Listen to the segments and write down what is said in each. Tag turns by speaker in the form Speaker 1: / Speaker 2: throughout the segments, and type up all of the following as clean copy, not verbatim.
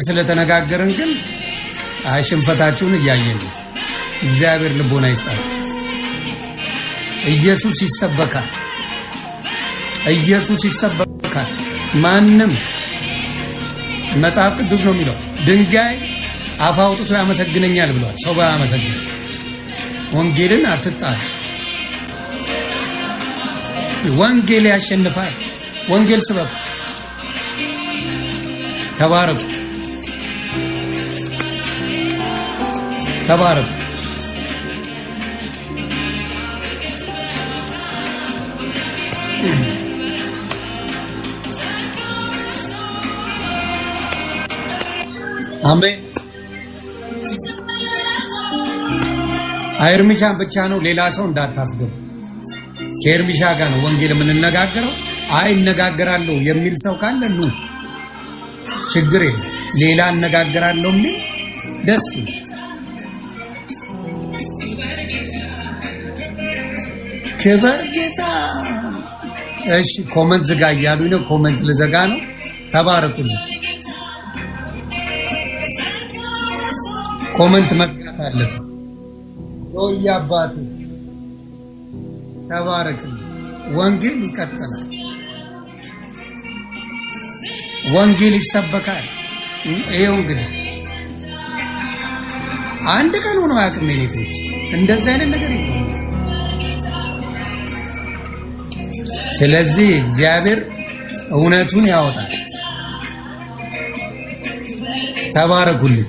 Speaker 1: ስለተነጋገርን ግን አይ ሽንፈታችሁን እያየን ነው። እግዚአብሔር ልቦና ይስጣችሁ። ኢየሱስ ይሰበካል። ኢየሱስ ይሰበካል። ማንም መጽሐፍ ቅዱስ ነው የሚለው ድንጋይ አፍ አውጥቶ ያመሰግነኛል ብሏል። ሰው ባያመሰግን ወንጌልን አትጣል። ወንጌል ያሸንፋል። ወንጌል ስበብ። ተባረኩ፣ ተባረኩ። አሜን። ኤርሚሻን ብቻ ነው፣ ሌላ ሰው እንዳታስገቡ። ከኤርሚሻ ጋር ነው ወንጌል የምንነጋገረው። አይ እነጋገራለሁ የሚል ሰው ካለ ኑ፣ ችግር የለም። ሌላ እነጋገራለሁ የሚል ደስ ይላል። ክበር ጌታ። እሺ comment ዝጋ እያሉኝ ነው። Comment ልዘጋ ነው። ተባረኩልኝ። Comment መዝጋት አለብን። ሎይ አባቱ ተባረክልኝ። ወንጌል ይቀጥላል። ወንጌል ይሰበካል። ይኸው እንግዲህ አንድ ቀን ሆኖ አያውቅም። የኔ ቤት እንደዚህ አይነት ነገር የለውም። ስለዚህ እግዚአብሔር እውነቱን ያወጣል። ተባረኩልኝ።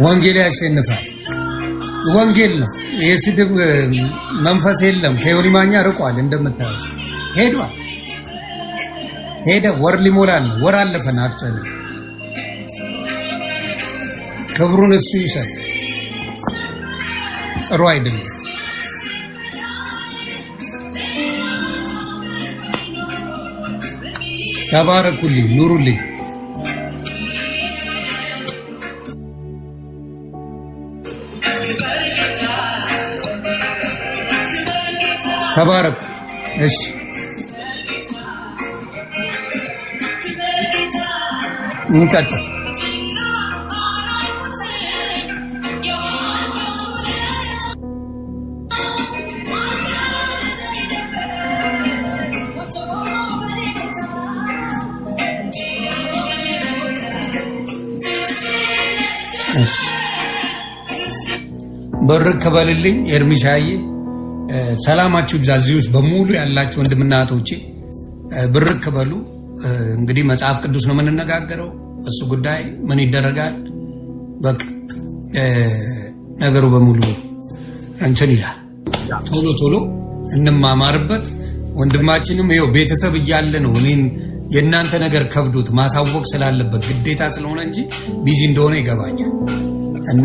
Speaker 1: ወንጌል ያሸንፋል። ወንጌል ነው። የስድብ መንፈስ የለም። ከዮኒ ማኛ ርቋል። እንደምታየው ሄዷል። ሄደ። ወር ሊሞላል ነው። ወር አለፈን። Actually ክብሩን እሱ ይሰጥ። ጥሩ አይደለም። ተባረኩልኝ፣ ኑሩልኝ። ተባረኩ። እሺ እንቀጥል። እሺ ብርክ በልልኝ ኤርሚሻዬ፣ ሰላማችሁ ይብዛ። እዚህ ውስጥ በሙሉ ያላችሁ ወንድምና እህቶቼ ብርክ በሉ። እንግዲህ መጽሐፍ ቅዱስ ነው የምንነጋገረው። እሱ ጉዳይ ምን ይደረጋል? በቃ ነገሩ በሙሉ እንትን ይላል። ቶሎ ቶሎ እንማማርበት። ወንድማችንም ይኸው ቤተሰብ እያለ ነው እኔን የእናንተ ነገር ከብዶት ማሳወቅ ስላለበት ግዴታ ስለሆነ እንጂ busy እንደሆነ ይገባኛል። እና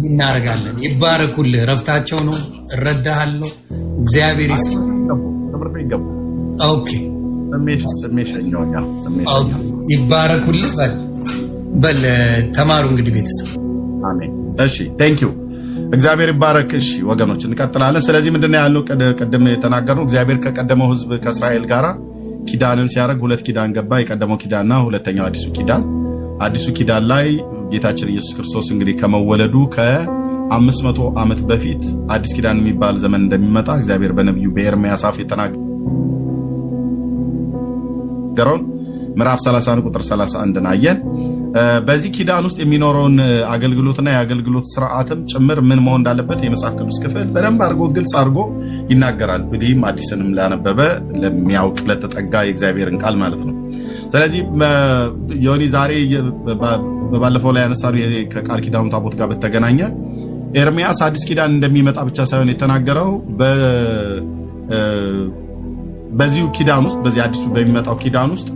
Speaker 1: እናደርጋለን። ይባረኩልህ። ረፍታቸው ነው። እረዳሃለሁ። እግዚአብሔር ይስጥ።
Speaker 2: ትምህርት ቤት ገቡ።
Speaker 1: Okay።
Speaker 2: ስሜ ሸኘውኛል። ስሜ ሸኘው።
Speaker 1: ይባረኩልህ። በል በል ተማሩ እንግዲህ ቤተሰብ።
Speaker 2: አሜን። እሺ thank you፣ እግዚአብሔር ይባረክ። እሺ ወገኖች እንቀጥላለን። ስለዚህ ምንድን ነው ያልነው? ቅድም የተናገርነው እግዚአብሔር ከቀደመው ሕዝብ ከእስራኤል ጋራ ኪዳንን ሲያደርግ ሁለት ኪዳን ገባ። የቀደመው ኪዳንና ሁለተኛው አዲሱ ኪዳን። አዲሱ ኪዳን ላይ ጌታችን ኢየሱስ ክርስቶስ እንግዲህ ከመወለዱ ከ500 ዓመት በፊት አዲስ ኪዳን የሚባል ዘመን እንደሚመጣ እግዚአብሔር በነቢዩ በኤርምያስ አፍ የተናገረውን ምዕራፍ 31 ቁጥር 31 አየን። በዚህ ኪዳን ውስጥ የሚኖረውን አገልግሎትና የአገልግሎት ስርዓትም ጭምር ምን መሆን እንዳለበት የመጽሐፍ ቅዱስ ክፍል በደንብ አድርጎ ግልጽ አድርጎ ይናገራል። ብሉይም አዲስንም ላነበበ፣ ለሚያውቅ፣ ለተጠጋ የእግዚአብሔርን ቃል ማለት ነው። ስለዚህ ዮኒ ዛሬ በባለፈው ላይ ያነሳነው ከቃል ኪዳኑ ታቦት ጋር በተገናኘ ኤርሚያስ አዲስ ኪዳን እንደሚመጣ ብቻ ሳይሆን የተናገረው በዚሁ ኪዳን ውስጥ፣ በዚህ አዲሱ በሚመጣው ኪዳን ውስጥ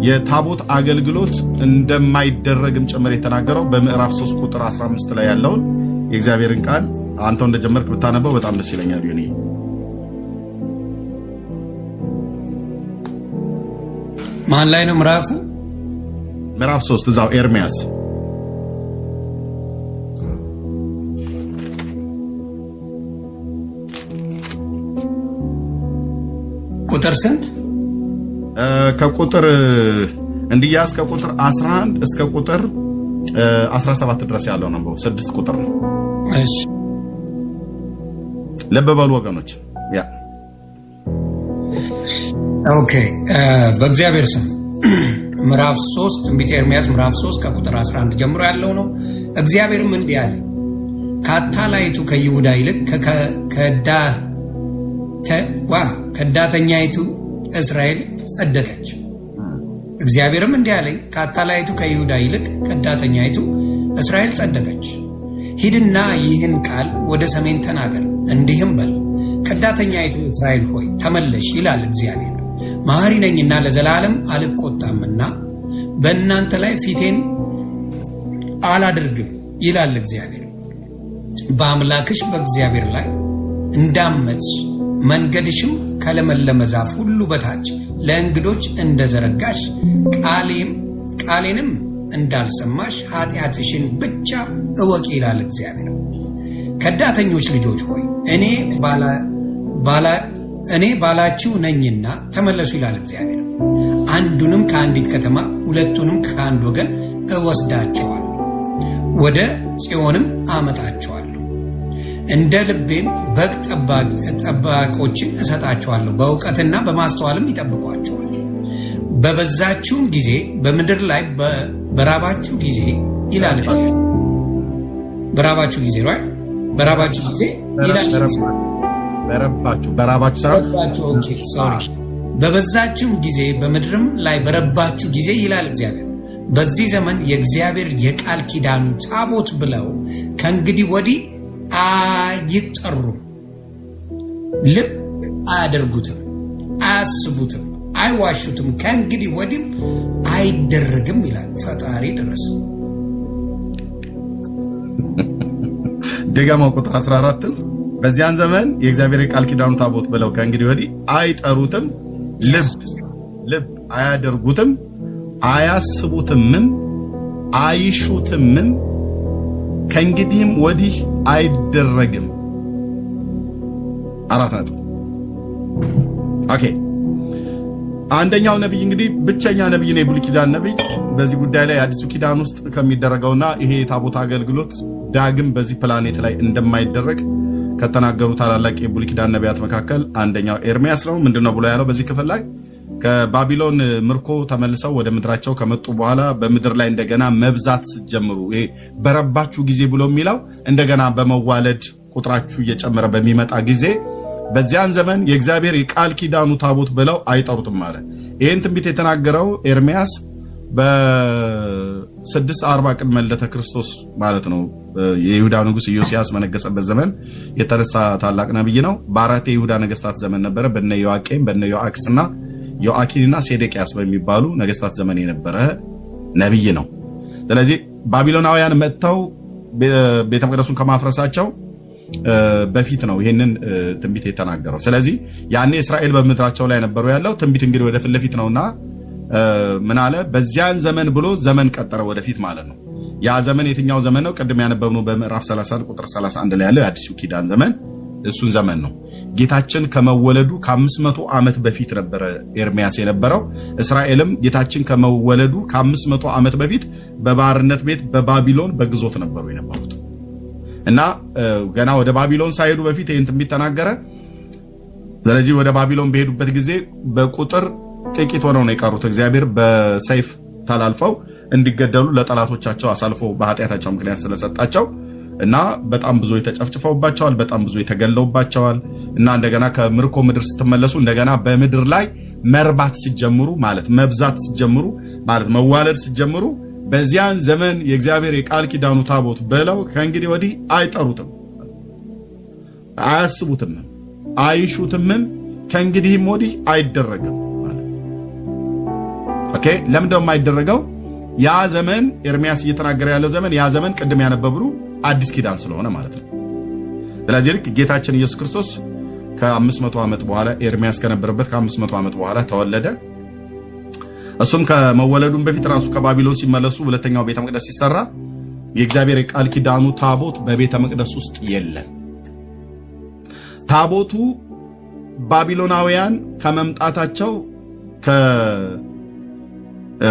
Speaker 2: የታቦት አገልግሎት እንደማይደረግም ጭምር የተናገረው በምዕራፍ 3 ቁጥር 15 ላይ ያለውን የእግዚአብሔርን ቃል አንተው እንደጀመርክ ብታነበው በጣም ደስ ይለኛል። ዮኒ።
Speaker 1: ማን ላይ ነው ምዕራፉ?
Speaker 2: ምዕራፍ 3 እዛው ኤርሚያስ።
Speaker 1: ቁጥር ስንት?
Speaker 2: ከቁጥር እንዲያዝ ከቁጥር 11 እስከ ቁጥር 17 ድረስ ያለው ነው። 6 ቁጥር ነው።
Speaker 1: እሺ
Speaker 2: ልብ በሉ ወገኖች። Yeah.
Speaker 1: Okay፣ በእግዚአብሔር ስም ምዕራፍ 3፣ ትንቢተ ኤርምያስ ምዕራፍ 3 ከቁጥር 11 ጀምሮ ያለው ነው። እግዚአብሔርም እንዲህ አለ፣ ከአታላይቱ ከይሁዳ ይልቅ ከዳተኛይቱ እስራኤል ጸደቀች። እግዚአብሔርም እንዲህ አለኝ፣ ከአታላይቱ ከይሁዳ ይልቅ ከዳተኛይቱ እስራኤል ጸደቀች። ሂድና ይህን ቃል ወደ ሰሜን ተናገር፣ እንዲህም በል፣ ከዳተኛይቱ እስራኤል ሆይ ተመለሽ ይላል እግዚአብሔር። መሐሪ ነኝና ለዘላለም አልቆጣምና በእናንተ ላይ ፊቴን አላደርግም ይላል እግዚአብሔር። በአምላክሽ በእግዚአብሔር ላይ እንዳመፅሽ፣ መንገድሽም ከለመለመ ዛፍ ሁሉ በታች ለእንግዶች እንደዘረጋሽ፣ ቃሌንም እንዳልሰማሽ ኃጢአትሽን ብቻ እወቂ ይላል እግዚአብሔር። ከዳተኞች ልጆች ሆይ እኔ ባላችሁ ነኝና ተመለሱ ይላል እግዚአብሔር። አንዱንም ከአንዲት ከተማ፣ ሁለቱንም ከአንድ ወገን እወስዳቸዋለሁ፣ ወደ ጽዮንም አመጣቸዋለሁ። እንደ ልቤም በግ ጠባቆችን እሰጣቸዋለሁ፣ በእውቀትና በማስተዋልም ይጠብቋቸዋል። በበዛችሁም ጊዜ፣ በምድር ላይ በራባችሁ ጊዜ ይላል እግዚአብሔር። በራባችሁ ጊዜ፣ right? በራባችሁ ጊዜ ይላል።
Speaker 2: በረባችሁ፣ በራባችሁ ሳይሆን።
Speaker 1: በረባችሁ፣ okay, sorry። በበዛችሁም ጊዜ፣ በምድርም ላይ በረባችሁ ጊዜ ይላል እግዚአብሔር። በዚህ ዘመን የእግዚአብሔር የቃል ኪዳኑ ታቦት ብለው ከእንግዲህ ወዲህ አይጠሩም። ልብ አያደርጉትም፣ አያስቡትም፣ አይዋሹትም። ከእንግዲህ ወዲህም አይደረግም ይላል ፈጣሪ ድረስ።
Speaker 2: ድገመው ቁጥር 14ን። በዚያን ዘመን የእግዚአብሔር የቃል ኪዳኑ ታቦት ብለው ከእንግዲህ ወዲህ አይጠሩትም፣ ልብ አያደርጉትም፣ አያስቡትምም፣ አይሹትምም፣ ከእንግዲህም ወዲህ አይደረግም። አራት ነጥብ። Okay፣ አንደኛው ነብይ እንግዲህ ብቸኛ ነብይ ነው፣ የብሉይ ኪዳን ነብይ። በዚህ ጉዳይ ላይ አዲሱ ኪዳን ውስጥ ከሚደረገውና ይሄ የታቦት አገልግሎት ዳግም በዚህ ፕላኔት ላይ እንደማይደረግ ከተናገሩ ታላላቅ የብሉይ ኪዳን ነቢያት መካከል አንደኛው ኤርሚያስ ነው። ምንድነው ብሎ ያለው በዚህ ክፍል ላይ? ከባቢሎን ምርኮ ተመልሰው ወደ ምድራቸው ከመጡ በኋላ በምድር ላይ እንደገና መብዛት ስትጀምሩ፣ ይሄ በረባችሁ ጊዜ ብሎ የሚለው እንደገና በመዋለድ ቁጥራችሁ እየጨመረ በሚመጣ ጊዜ፣ በዚያን ዘመን የእግዚአብሔር የቃል ኪዳኑ ታቦት ብለው አይጠሩትም አለ። ይህን ትንቢት የተናገረው ኤርሚያስ በ640 ቅድመ ልደተ ክርስቶስ ማለት ነው። የይሁዳ ንጉሥ ኢዮስያስ በነገሰበት ዘመን የተነሳ ታላቅ ነብይ ነው። በአራት የይሁዳ ነገስታት ዘመን ነበረ። በነ ዮአቄም፣ በነ ዮአክስና ዮአኪንና ሴዴቅያስ በሚባሉ ነገስታት ዘመን የነበረ ነብይ ነው። ስለዚህ ባቢሎናውያን መጥተው ቤተ መቅደሱን ከማፍረሳቸው በፊት ነው ይህንን ትንቢት የተናገረው። ስለዚህ ያኔ እስራኤል በምድራቸው ላይ ነበሩ ያለው ትንቢት እንግዲህ ወደ ፊት ለፊት ነውና ምን አለ? በዚያን ዘመን ብሎ ዘመን ቀጠረ፣ ወደፊት ማለት ነው። ያ ዘመን የትኛው ዘመን ነው? ቅድም ያነበብነው በምዕራፍ 31 ቁጥር 31 ላይ ያለው የአዲሱ ኪዳን ዘመን፣ እሱን ዘመን ነው። ጌታችን ከመወለዱ ከ500 ዓመት በፊት ነበረ ኤርሚያስ የነበረው። እስራኤልም ጌታችን ከመወለዱ ከ500 ዓመት በፊት በባርነት ቤት በባቢሎን በግዞት ነበሩ የነበሩት እና ገና ወደ ባቢሎን ሳይሄዱ በፊት ይህን ትንቢት ተናገረ። ስለዚህ ወደ ባቢሎን በሄዱበት ጊዜ በቁጥር ጥቂት ሆነው ነው የቀሩት። እግዚአብሔር በሰይፍ ተላልፈው እንዲገደሉ ለጠላቶቻቸው አሳልፎ በኃጢአታቸው ምክንያት ስለሰጣቸው እና በጣም ብዙ ተጨፍጭፈውባቸዋል። በጣም ብዙ ተገለውባቸዋል። እና እንደገና ከምርኮ ምድር ስትመለሱ እንደገና በምድር ላይ መርባት ሲጀምሩ፣ ማለት መብዛት ሲጀምሩ፣ ማለት መዋለድ ሲጀምሩ፣ በዚያን ዘመን የእግዚአብሔር የቃል ኪዳኑ ታቦት ብለው ከእንግዲህ ወዲህ አይጠሩትም፣ አያስቡትምም፣ አይሹትምም፣ ከእንግዲህም ወዲህ አይደረግም። Okay፣ ለምንድነው የማይደረገው? ያ ዘመን፣ ኤርሚያስ እየተናገረ ያለው ዘመን፣ ያ ዘመን ቅድም ያነበብነው አዲስ ኪዳን ስለሆነ ማለት ነው። ስለዚህ ልክ ጌታችን ኢየሱስ ክርስቶስ ከ500 ዓመት በኋላ፣ ኤርሚያስ ከነበረበት ከ500 ዓመት በኋላ ተወለደ። እሱም ከመወለዱም በፊት ራሱ ከባቢሎን ሲመለሱ ሁለተኛው ቤተ መቅደስ ሲሰራ የእግዚአብሔር የቃል ኪዳኑ ታቦት በቤተ መቅደስ ውስጥ የለም። ታቦቱ ባቢሎናውያን ከመምጣታቸው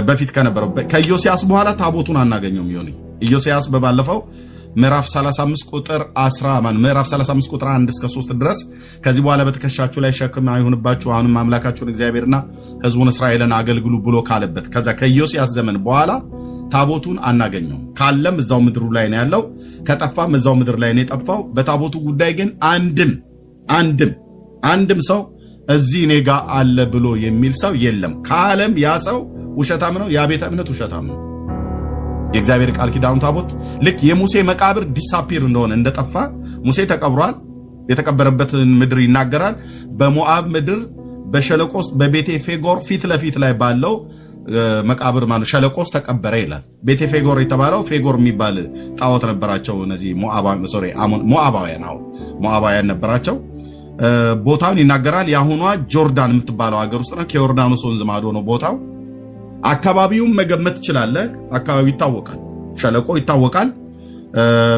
Speaker 2: በፊት ከነበረው ከኢዮስያስ በኋላ ታቦቱን አናገኘውም። ይሆን ኢዮስያስ በባለፈው ምዕራፍ 35 ቁጥር 10 ማን ምዕራፍ 35 ቁጥር 1 እስከ 3 ድረስ ከዚህ በኋላ በትከሻችሁ ላይ ሸክም አይሁንባችሁ፣ አሁንም አምላካችሁን እግዚአብሔርና ሕዝቡን እስራኤልን አገልግሉ ብሎ ካለበት ከዛ ከኢዮስያስ ዘመን በኋላ ታቦቱን አናገኘውም። ካለም እዛው ምድሩ ላይ ነው ያለው፣ ከጠፋም እዛው ምድር ላይ ነው የጠፋው። በታቦቱ ጉዳይ ግን አንድም አንድም አንድም ሰው እዚህ እኔ ጋ አለ ብሎ የሚል ሰው የለም። ካለም ያ ሰው ውሸታም ነው፣ ያ ቤተ እምነት ውሸታም ነው። የእግዚአብሔር ቃል ኪዳኑ ታቦት ልክ የሙሴ መቃብር disappear እንደሆነ እንደጠፋ ሙሴ ተቀብሯል። የተቀበረበትን ምድር ይናገራል። በሞዓብ ምድር በሸለቆ ውስጥ በቤቴ ፌጎር ፊት ለፊት ላይ ባለው መቃብር ማነው ሸለቆ ውስጥ ተቀበረ ይላል። ቤቴ ፌጎር የተባለው ፌጎር የሚባል ጣዖት ነበራቸው እነዚህ ሞዓባውያን፣ አሁን ሞዓባውያን ነበራቸው። ቦታውን ይናገራል። የአሁኗ ጆርዳን የምትባለው ሀገር ውስጥ ነው። ከዮርዳኖስ ወንዝ ማዶ ነው ቦታው። አካባቢውን መገመት ትችላለህ። አካባቢው ይታወቃል፣ ሸለቆ ይታወቃል።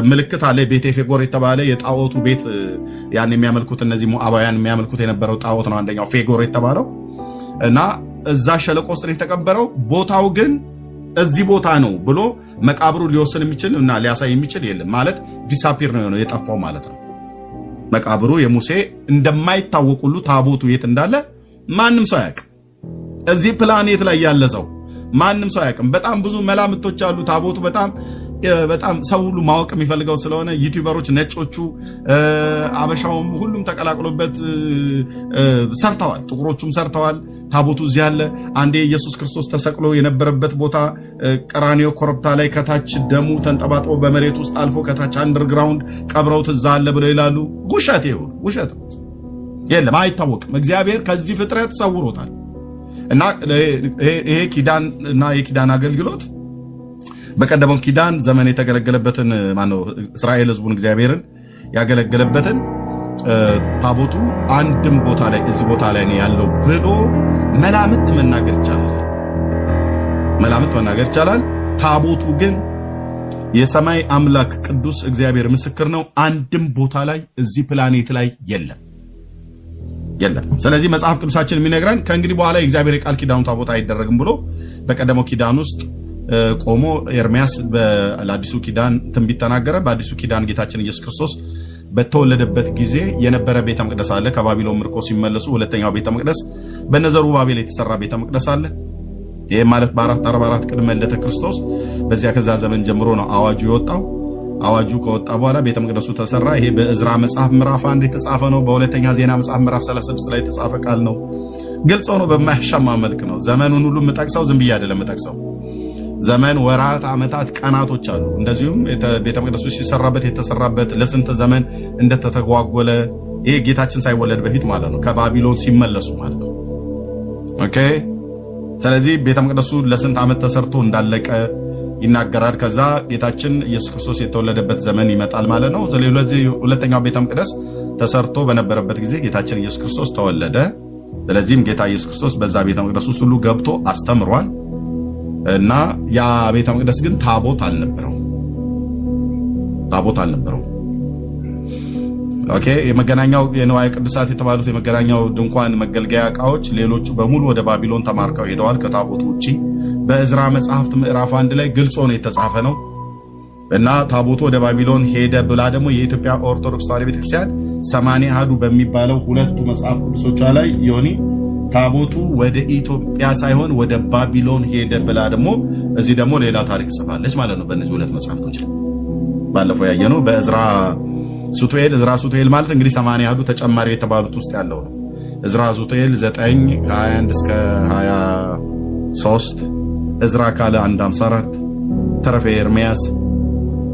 Speaker 2: ምልክት አለ። ቤቴ ፌጎር የተባለ የጣዖቱ ቤት ያን የሚያመልኩት እነዚህ ሞዓባውያን የሚያመልኩት የነበረው ጣዖት ነው አንደኛው ፌጎር የተባለው እና እዛ ሸለቆ ውስጥ ነው የተቀበረው። ቦታው ግን እዚህ ቦታ ነው ብሎ መቃብሩ ሊወስን የሚችል እና ሊያሳይ የሚችል የለም። ማለት disappear ነው የሆነው የጠፋው ማለት ነው። መቃብሩ የሙሴ እንደማይታወቅ ሁሉ ታቦቱ የት እንዳለ ማንም ሰው አያውቅም። እዚህ ፕላኔት ላይ ያለ ሰው ማንም ሰው አያውቅም። በጣም ብዙ መላምቶች አሉ። ታቦቱ በጣም በጣም ሰው ሁሉ ማወቅ የሚፈልገው ስለሆነ ዩቲዩበሮች፣ ነጮቹ፣ አበሻውም ሁሉም ተቀላቅሎበት ሰርተዋል። ጥቁሮቹም ሰርተዋል። ታቦቱ እዚህ አለ። አንዴ ኢየሱስ ክርስቶስ ተሰቅሎ የነበረበት ቦታ ቀራንዮ ኮረብታ ላይ ከታች ደሙ ተንጠባጥቦ በመሬት ውስጥ አልፎ ከታች underground ቀብረውት እዛ አለ ብለው ይላሉ። ውሸት፣ ይሁን ውሸት የለም፣ አይታወቅም። እግዚአብሔር ከዚህ ፍጥረት ሰውሮታል። እና ይሄ ኪዳን እና የኪዳን አገልግሎት በቀደመው ኪዳን ዘመን የተገለገለበትን ማነው እስራኤል ሕዝቡን እግዚአብሔርን ያገለገለበትን ታቦቱ አንድም ቦታ ላይ እዚህ ቦታ ላይ ነው ያለው ብሎ መላምት መናገር ይቻላል። መላምት መናገር ይቻላል። ታቦቱ ግን የሰማይ አምላክ ቅዱስ እግዚአብሔር ምስክር ነው። አንድም ቦታ ላይ እዚህ ፕላኔት ላይ የለም የለም። ስለዚህ መጽሐፍ ቅዱሳችን የሚነግረን ከእንግዲህ በኋላ የእግዚአብሔር የቃል ኪዳኑ ታቦት አይደረግም ብሎ በቀደመው ኪዳን ውስጥ ቆሞ ኤርሚያስ ለአዲሱ ኪዳን ትንቢት ተናገረ። በአዲሱ ኪዳን ጌታችን ኢየሱስ ክርስቶስ በተወለደበት ጊዜ የነበረ ቤተ መቅደስ አለ። ከባቢሎን ምርኮ ሲመለሱ ሁለተኛው ቤተ መቅደስ በነዘሩባቤል የተሰራ ቤተ መቅደስ አለ። ይህ ማለት በ444 ቅድመ ልደተ ክርስቶስ በዚያ ከዛ ዘመን ጀምሮ ነው አዋጁ የወጣው። አዋጁ ከወጣ በኋላ ቤተ መቅደሱ ተሰራ። ይሄ በእዝራ መጽሐፍ ምዕራፍ 1 የተጻፈ ነው። በሁለተኛ ዜና መጽሐፍ ምዕራፍ 36 ላይ የተጻፈ ቃል ነው። ግልጽ ሆኖ በማያሻማ መልክ ነው። ዘመኑን ሁሉ የምጠቅሰው ዝም ብዬ አይደለም የምጠቅሰው። ዘመን፣ ወራት፣ ዓመታት፣ ቀናቶች አሉ። እንደዚሁም ቤተ መቅደሱ ሲሰራበት የተሰራበት ለስንት ዘመን እንደተተጓጎለ ይሄ ጌታችን ሳይወለድ በፊት ማለት ነው፣ ከባቢሎን ሲመለሱ ማለት ነው። Okay። ስለዚህ ቤተ መቅደሱ ለስንት ዓመት ተሰርቶ እንዳለቀ ይናገራል። ከዛ ጌታችን ኢየሱስ ክርስቶስ የተወለደበት ዘመን ይመጣል ማለት ነው። ስለዚህ ሁለተኛው ቤተ መቅደስ ተሰርቶ በነበረበት ጊዜ ጌታችን ኢየሱስ ክርስቶስ ተወለደ። ስለዚህም ጌታ ኢየሱስ ክርስቶስ በዛ ቤተ መቅደስ ውስጥ ሁሉ ገብቶ አስተምሯል። እና ያ ቤተ መቅደስ ግን ታቦት አልነበረው፣ ታቦት አልነበረው። Okay። የመገናኛው የንዋየ ቅዱሳት የተባሉት የመገናኛው ድንኳን መገልገያ ዕቃዎች ሌሎቹ በሙሉ ወደ ባቢሎን ተማርከው ሄደዋል ከታቦቱ ውጪ። በእዝራ መጽሐፍት ምዕራፍ 1 ላይ ግልጽ ሆኖ የተጻፈ ነው። እና ታቦቱ ወደ ባቢሎን ሄደ ብላ ደግሞ የኢትዮጵያ ኦርቶዶክስ ተዋሕዶ ቤተክርስቲያን 80 አሐዱ በሚባለው ሁለቱ መጽሐፍ ቅዱሶቿ ላይ ዮኒ ታቦቱ ወደ ኢትዮጵያ ሳይሆን ወደ ባቢሎን ሄደ ብላ ደግሞ እዚህ ደግሞ ሌላ ታሪክ ጽፋለች ማለት ነው። በእነዚህ ሁለት መጽሐፍቶች ላይ ባለፈው ያየነው በእዝራ ሱቱኤል፣ እዝራ ሱቱኤል ማለት እንግዲህ 80 አሐዱ ተጨማሪ የተባሉት ውስጥ ያለው ነው። እዝራ ሱቱኤል 9 ከ21 እስከ 23፣ እዝራ ካለ 154፣ ተረፈ ኤርሚያስ፣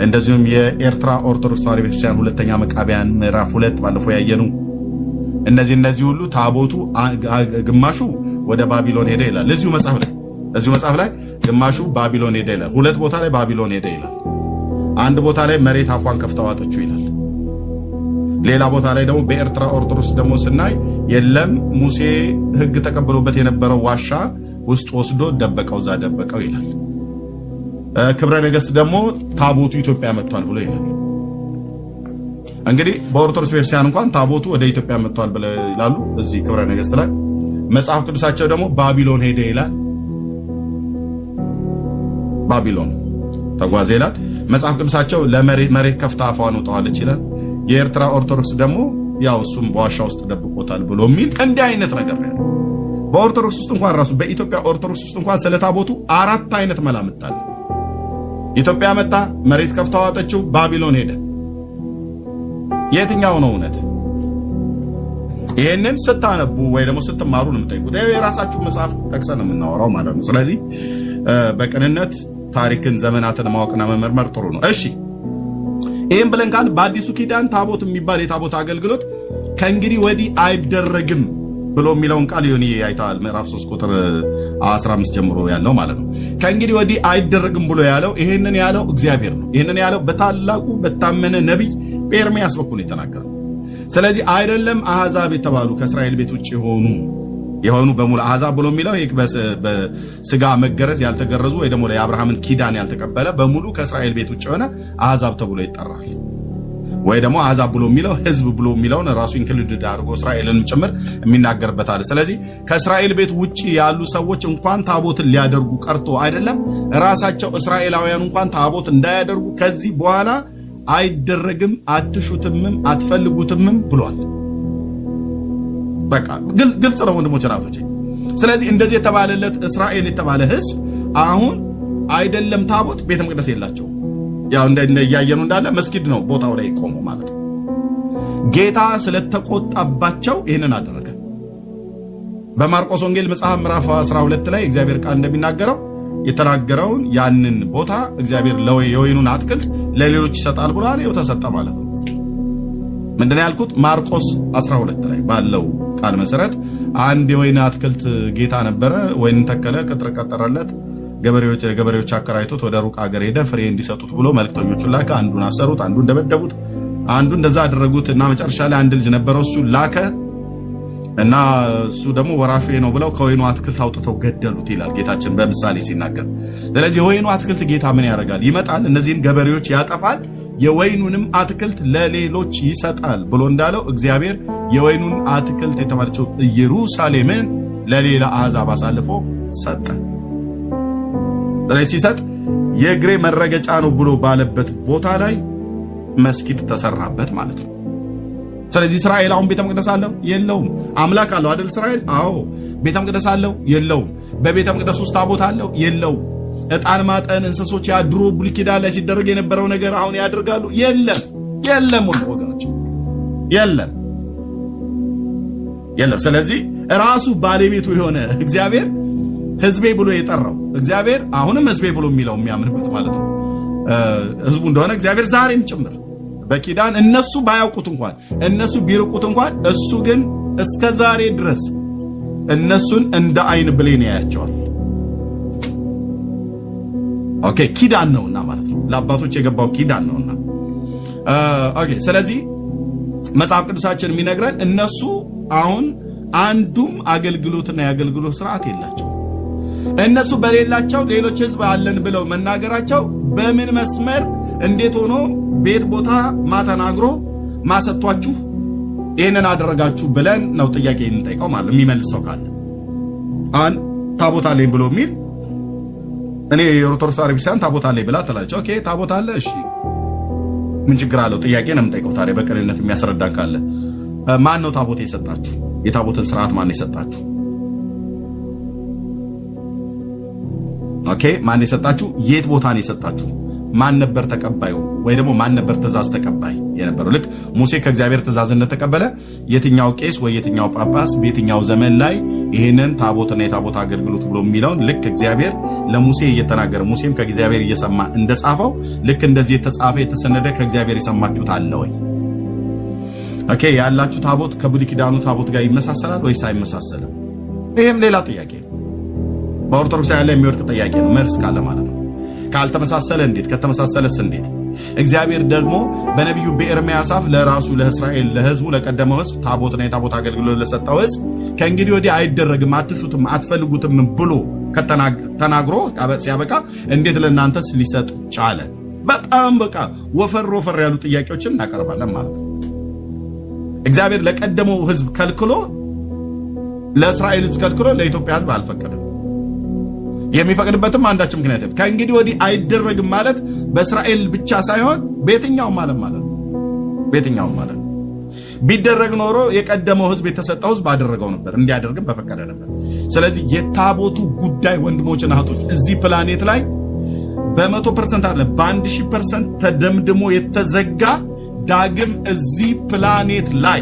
Speaker 2: እንደዚሁም የኤርትራ ኦርቶዶክስ ተዋሕዶ ቤተክርስቲያን ሁለተኛ መቃቢያን ምዕራፍ 2 ባለፈው ያየነው እነዚህ ሁሉ ታቦቱ ግማሹ ወደ ባቢሎን ሄደ ይላል። እዚሁ መጽሐፍ ላይ ግማሹ ባቢሎን ሄደ ይላል። ሁለት ቦታ ላይ ባቢሎን ሄደ ይላል። አንድ ቦታ ላይ መሬት አፏን ከፍታ ዋጠችው ይላል። ሌላ ቦታ ላይ ደግሞ በኤርትራ ኦርቶዶክስ ደግሞ ስናይ የለም ሙሴ ሕግ ተቀብሎበት የነበረው ዋሻ ውስጥ ወስዶ ደበቀው፣ እዛ ደበቀው ይላል። ክብረ ነገሥት ደግሞ ታቦቱ ኢትዮጵያ መጥቷል ብሎ ይላል። እንግዲህ በኦርቶዶክስ ቤተክርስቲያን እንኳን ታቦቱ ወደ ኢትዮጵያ መጥቷል ብለው ይላሉ። እዚህ ክብረ ነገሥት ላይ መጽሐፍ ቅዱሳቸው ደግሞ ባቢሎን ሄደ ይላል። ባቢሎን ተጓዘ ይላል። መጽሐፍ ቅዱሳቸው ለመሬት መሬት ከፍታ አፏን ውጠዋለች ይላል። የኤርትራ ኦርቶዶክስ ደግሞ ያው እሱም በዋሻ ውስጥ ደብቆታል ብሎ የሚል እንዲህ አይነት ነገር ነው ያለው። በኦርቶዶክስ ውስጥ እንኳን ራሱ በኢትዮጵያ ኦርቶዶክስ ውስጥ እንኳን ስለ ታቦቱ አራት አይነት መላምት አለ። ኢትዮጵያ መጣ፣ መሬት ከፍታ ዋጠችው፣ ባቢሎን ሄደ። የትኛው ነው እውነት? ይሄንን ስታነቡ ወይ ደግሞ ስትማሩ ነው የምጠይቁት። የራሳችሁ መጽሐፍ ጠቅሰን ነው የምናወራው ማለት ነው። ስለዚህ በቅንነት ታሪክን ዘመናትን ማወቅና መመርመር ጥሩ ነው። እሺ፣ ይህም ብለን ካል በአዲሱ ኪዳን ታቦት የሚባል የታቦት አገልግሎት ከእንግዲህ ወዲህ አይደረግም ብሎ የሚለውን ቃል ዮኒ አይተዋል። ምዕራፍ 3 ቁጥር 15 ጀምሮ ያለው ማለት ነው። ከእንግዲህ ወዲህ አይደረግም ብሎ ያለው፣ ይሄንን ያለው እግዚአብሔር ነው። ይሄንን ያለው በታላቁ በታመነ ነቢይ በኤርምያስ በኩል የተናገረው። ስለዚህ አይደለም አሕዛብ የተባሉ ከእስራኤል ቤት ውጭ የሆኑ በሙሉ፣ አሕዛብ ብሎ የሚለው ይህ በስጋ መገረዝ ያልተገረዙ ወይ ደግሞ የአብርሃምን ኪዳን ያልተቀበለ በሙሉ ከእስራኤል ቤት ውጭ የሆነ አሕዛብ ተብሎ ይጠራል። ወይ ደግሞ አሕዛብ ብሎ የሚለው ሕዝብ ብሎ የሚለውን ራሱ included አድርጎ እስራኤልን ጭምር የሚናገርበት አለ። ስለዚህ ከእስራኤል ቤት ውጭ ያሉ ሰዎች እንኳን ታቦትን ሊያደርጉ ቀርቶ አይደለም፣ ራሳቸው እስራኤላውያን እንኳን ታቦት እንዳያደርጉ ከዚህ በኋላ አይደረግም፣ አትሹትምም፣ አትፈልጉትምም ብሏል። በቃ ግልጽ ነው ወንድሞች እናቶቼ። ስለዚህ እንደዚህ የተባለለት እስራኤል የተባለ ሕዝብ አሁን አይደለም ታቦት፣ ቤተ መቅደስ የላቸውም። ያው እንደ እያየኑ እንዳለ መስጊድ ነው ቦታው ላይ ቆሞ ማለት ነው። ጌታ ስለተቆጣባቸው ይህንን አደረገ። በማርቆስ ወንጌል መጽሐፍ ምዕራፍ 12 ላይ እግዚአብሔር ቃል እንደሚናገረው የተናገረውን ያንን ቦታ እግዚአብሔር የወይኑን አትክልት ለሌሎች ይሰጣል ብሏል። ይኸው ተሰጠ ማለት ነው። ምንድነው ያልኩት? ማርቆስ 12 ላይ ባለው ቃል መሰረት አንድ የወይን አትክልት ጌታ ነበረ። ወይንን ተከለ፣ ቅጥር ቀጠረለት። ገበሬዎች አከራይቶት ወደ ሩቅ ሀገር ሄደ። ፍሬ እንዲሰጡት ብሎ መልክተኞቹን ላከ። አንዱን አሰሩት፣ አንዱን ደበደቡት፣ አንዱ እንደዛ አደረጉት እና መጨረሻ ላይ አንድ ልጅ ነበረው፣ እሱ ላከ እና እሱ ደግሞ ወራሹ ነው ብለው ከወይኑ አትክልት አውጥተው ገደሉት ይላል ጌታችን በምሳሌ ሲናገር። ስለዚህ የወይኑ አትክልት ጌታ ምን ያደርጋል? ይመጣል፣ እነዚህን ገበሬዎች ያጠፋል፣ የወይኑንም አትክልት ለሌሎች ይሰጣል ብሎ እንዳለው እግዚአብሔር የወይኑን አትክልት የተባለችው ኢየሩሳሌምን ለሌላ አሕዛብ አሳልፎ ሰጠ። ስለዚህ ሲሰጥ የእግሬ መረገጫ ነው ብሎ ባለበት ቦታ ላይ መስጊድ ተሰራበት ማለት ነው። ስለዚህ እስራኤል አሁን ቤተ መቅደስ አለው? የለውም። አምላክ አለው አይደል? እስራኤል አዎ። ቤተ መቅደስ አለው? የለውም። በቤተ መቅደስ ውስጥ ታቦት አለው? የለውም። ዕጣን ማጠን፣ እንስሶች፣ ያ ድሮ ብሉይ ኪዳን ላይ ሲደረግ የነበረው ነገር አሁን ያደርጋሉ? የለም፣ የለም ወገኖች፣ የለም፣ የለም። ስለዚህ ራሱ ባለቤቱ የሆነ እግዚአብሔር፣ ሕዝቤ ብሎ የጠራው እግዚአብሔር፣ አሁንም ሕዝቤ ብሎ የሚለው የሚያምንበት ማለት ነው፣ ህዝቡ እንደሆነ እግዚአብሔር ዛሬም ጭምር በኪዳን እነሱ ባያውቁት እንኳን፣ እነሱ ቢርቁት እንኳን፣ እሱ ግን እስከ ዛሬ ድረስ እነሱን እንደ አይን ብሌን ያያቸዋል። Okay፣ ኪዳን ነውና ማለት ነው። ለአባቶች የገባው ኪዳን ነውና። Okay፣ ስለዚህ መጽሐፍ ቅዱሳችን የሚነግረን እነሱ አሁን አንዱም አገልግሎትና የአገልግሎት ስርዓት የላቸው። እነሱ በሌላቸው ሌሎች ህዝብ አለን ብለው መናገራቸው በምን መስመር፣ እንዴት ሆኖ፣ ቤት ቦታ ማተናግሮ ማሰጥቷችሁ ይህንን አደረጋችሁ ብለን ነው ጥያቄ እንጠይቀው ማለት የሚመልሰው ካለ። አሁን ታቦት አለኝ ብሎ የሚል፣ እኔ የኦርቶዶክስ ተዋሕዶ ቤተክርስቲያን ታቦት አለኝ ብላ ትላለች። Okay፣ ታቦት አለ፣ እሺ፣ ምን ችግር አለው? ጥያቄ ነው የምጠይቀው። ታዲያ በቅንነት የሚያስረዳን ካለ ማን ነው ታቦት የሰጣችሁ? የታቦትን ስርዓት ማን ነው የሰጣችሁ? Okay፣ ማን የሰጣችሁ? የት ቦታ ነው የሰጣችሁ? ማን ነበር ተቀባዩ? ወይ ደግሞ ማን ነበር ትእዛዝ ተቀባይ የነበረው? ልክ ሙሴ ከእግዚአብሔር ትእዛዝ እንደተቀበለ የትኛው ቄስ ወይ የትኛው ጳጳስ በየትኛው ዘመን ላይ ይህንን ታቦትና የታቦት አገልግሎት ብሎ የሚለውን ልክ እግዚአብሔር ለሙሴ እየተናገረ ሙሴም ከእግዚአብሔር እየሰማ እንደጻፈው ልክ እንደዚህ የተጻፈ የተሰነደ ከእግዚአብሔር የሰማችሁት አለ ወይ? Okay፣ ያላችሁ ታቦት ከብሉይ ኪዳኑ ታቦት ጋር ይመሳሰላል ወይስ አይመሳሰልም? ይሄም ሌላ ጥያቄ ነው። በኦርቶዶክስ ላይ የሚወድቅ ጥያቄ ነው። መልስ ካለ ማለት ነው። ካልተመሳሰለ እንዴት? ከተመሳሰለስ እንዴት? እግዚአብሔር ደግሞ በነቢዩ በኤርምያስ አፍ ለራሱ ለእስራኤል ለሕዝቡ ለቀደመው ሕዝብ ታቦትና የታቦት አገልግሎት ለሰጠው ሕዝብ ከእንግዲህ ወዲህ አይደረግም፣ አትሹትም፣ አትፈልጉትም ብሎ ተናግሮ ሲያበቃ እንዴት ለእናንተስ ሊሰጥ ቻለ? በጣም በቃ ወፈር ወፈር ያሉ ጥያቄዎችን እናቀርባለን ማለት ነው። እግዚአብሔር ለቀደመው ሕዝብ ከልክሎ፣ ለእስራኤል ሕዝብ ከልክሎ ለኢትዮጵያ ሕዝብ አልፈቀደም። የሚፈቅድበትም አንዳች ምክንያት የለም። ከእንግዲህ ወዲህ አይደረግም ማለት በእስራኤል ብቻ ሳይሆን በየትኛውም ዓለም ማለት ነው። በየትኛውም ዓለም ቢደረግ ኖሮ የቀደመው ህዝብ፣ የተሰጠው ህዝብ ባደረገው ነበር፣ እንዲያደርግም በፈቀደ ነበር። ስለዚህ የታቦቱ ጉዳይ ወንድሞችና እህቶች እዚህ ፕላኔት ላይ በ100% አለ በ1000% ተደምድሞ የተዘጋ፣ ዳግም እዚህ ፕላኔት ላይ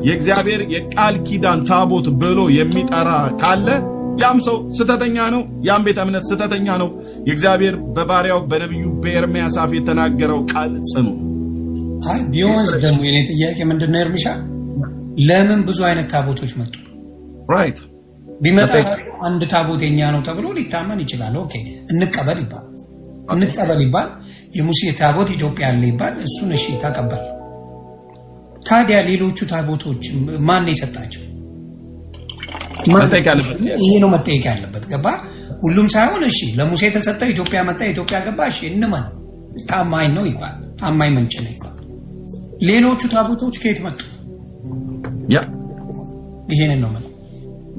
Speaker 2: የእግዚአብሔር የቃል ኪዳን ታቦት ብሎ የሚጠራ ካለ ያም ሰው ስተተኛ ነው። ያም ቤተ እምነት ስተተኛ ነው። የእግዚአብሔር በባሪያው በነቢዩ በኤርምያስ አፍ የተናገረው ቃል ጽኑ።
Speaker 1: አይ ቢሆንስ ደግሞ የኔ ጥያቄ ምንድን ነው ኤርሚሻ፣ ለምን ብዙ አይነት ታቦቶች መጡ? ቢመጣ አንድ ታቦት የኛ ነው ተብሎ ሊታመን ይችላል። Okay እንቀበል ይባል፣ እንቀበል ይባል፣ የሙሴ ታቦት ኢትዮጵያ አለ ይባል፣ እሱን እሺ ተቀበል። ታዲያ ሌሎቹ ታቦቶች ማን ነው የሰጣቸው? ይሄ ነው መጠየቅ ያለበት። ገባ? ሁሉም ሳይሆን እሺ ለሙሴ የተሰጠው ኢትዮጵያ መጣ፣ ኢትዮጵያ ገባ፣ እሺ እንመን፣ ታማኝ ነው ይባል፣ ታማኝ ምንጭ ነው ይባል። ሌሎቹ ታቦቶች ከየት መጡ? ይሄንን ነው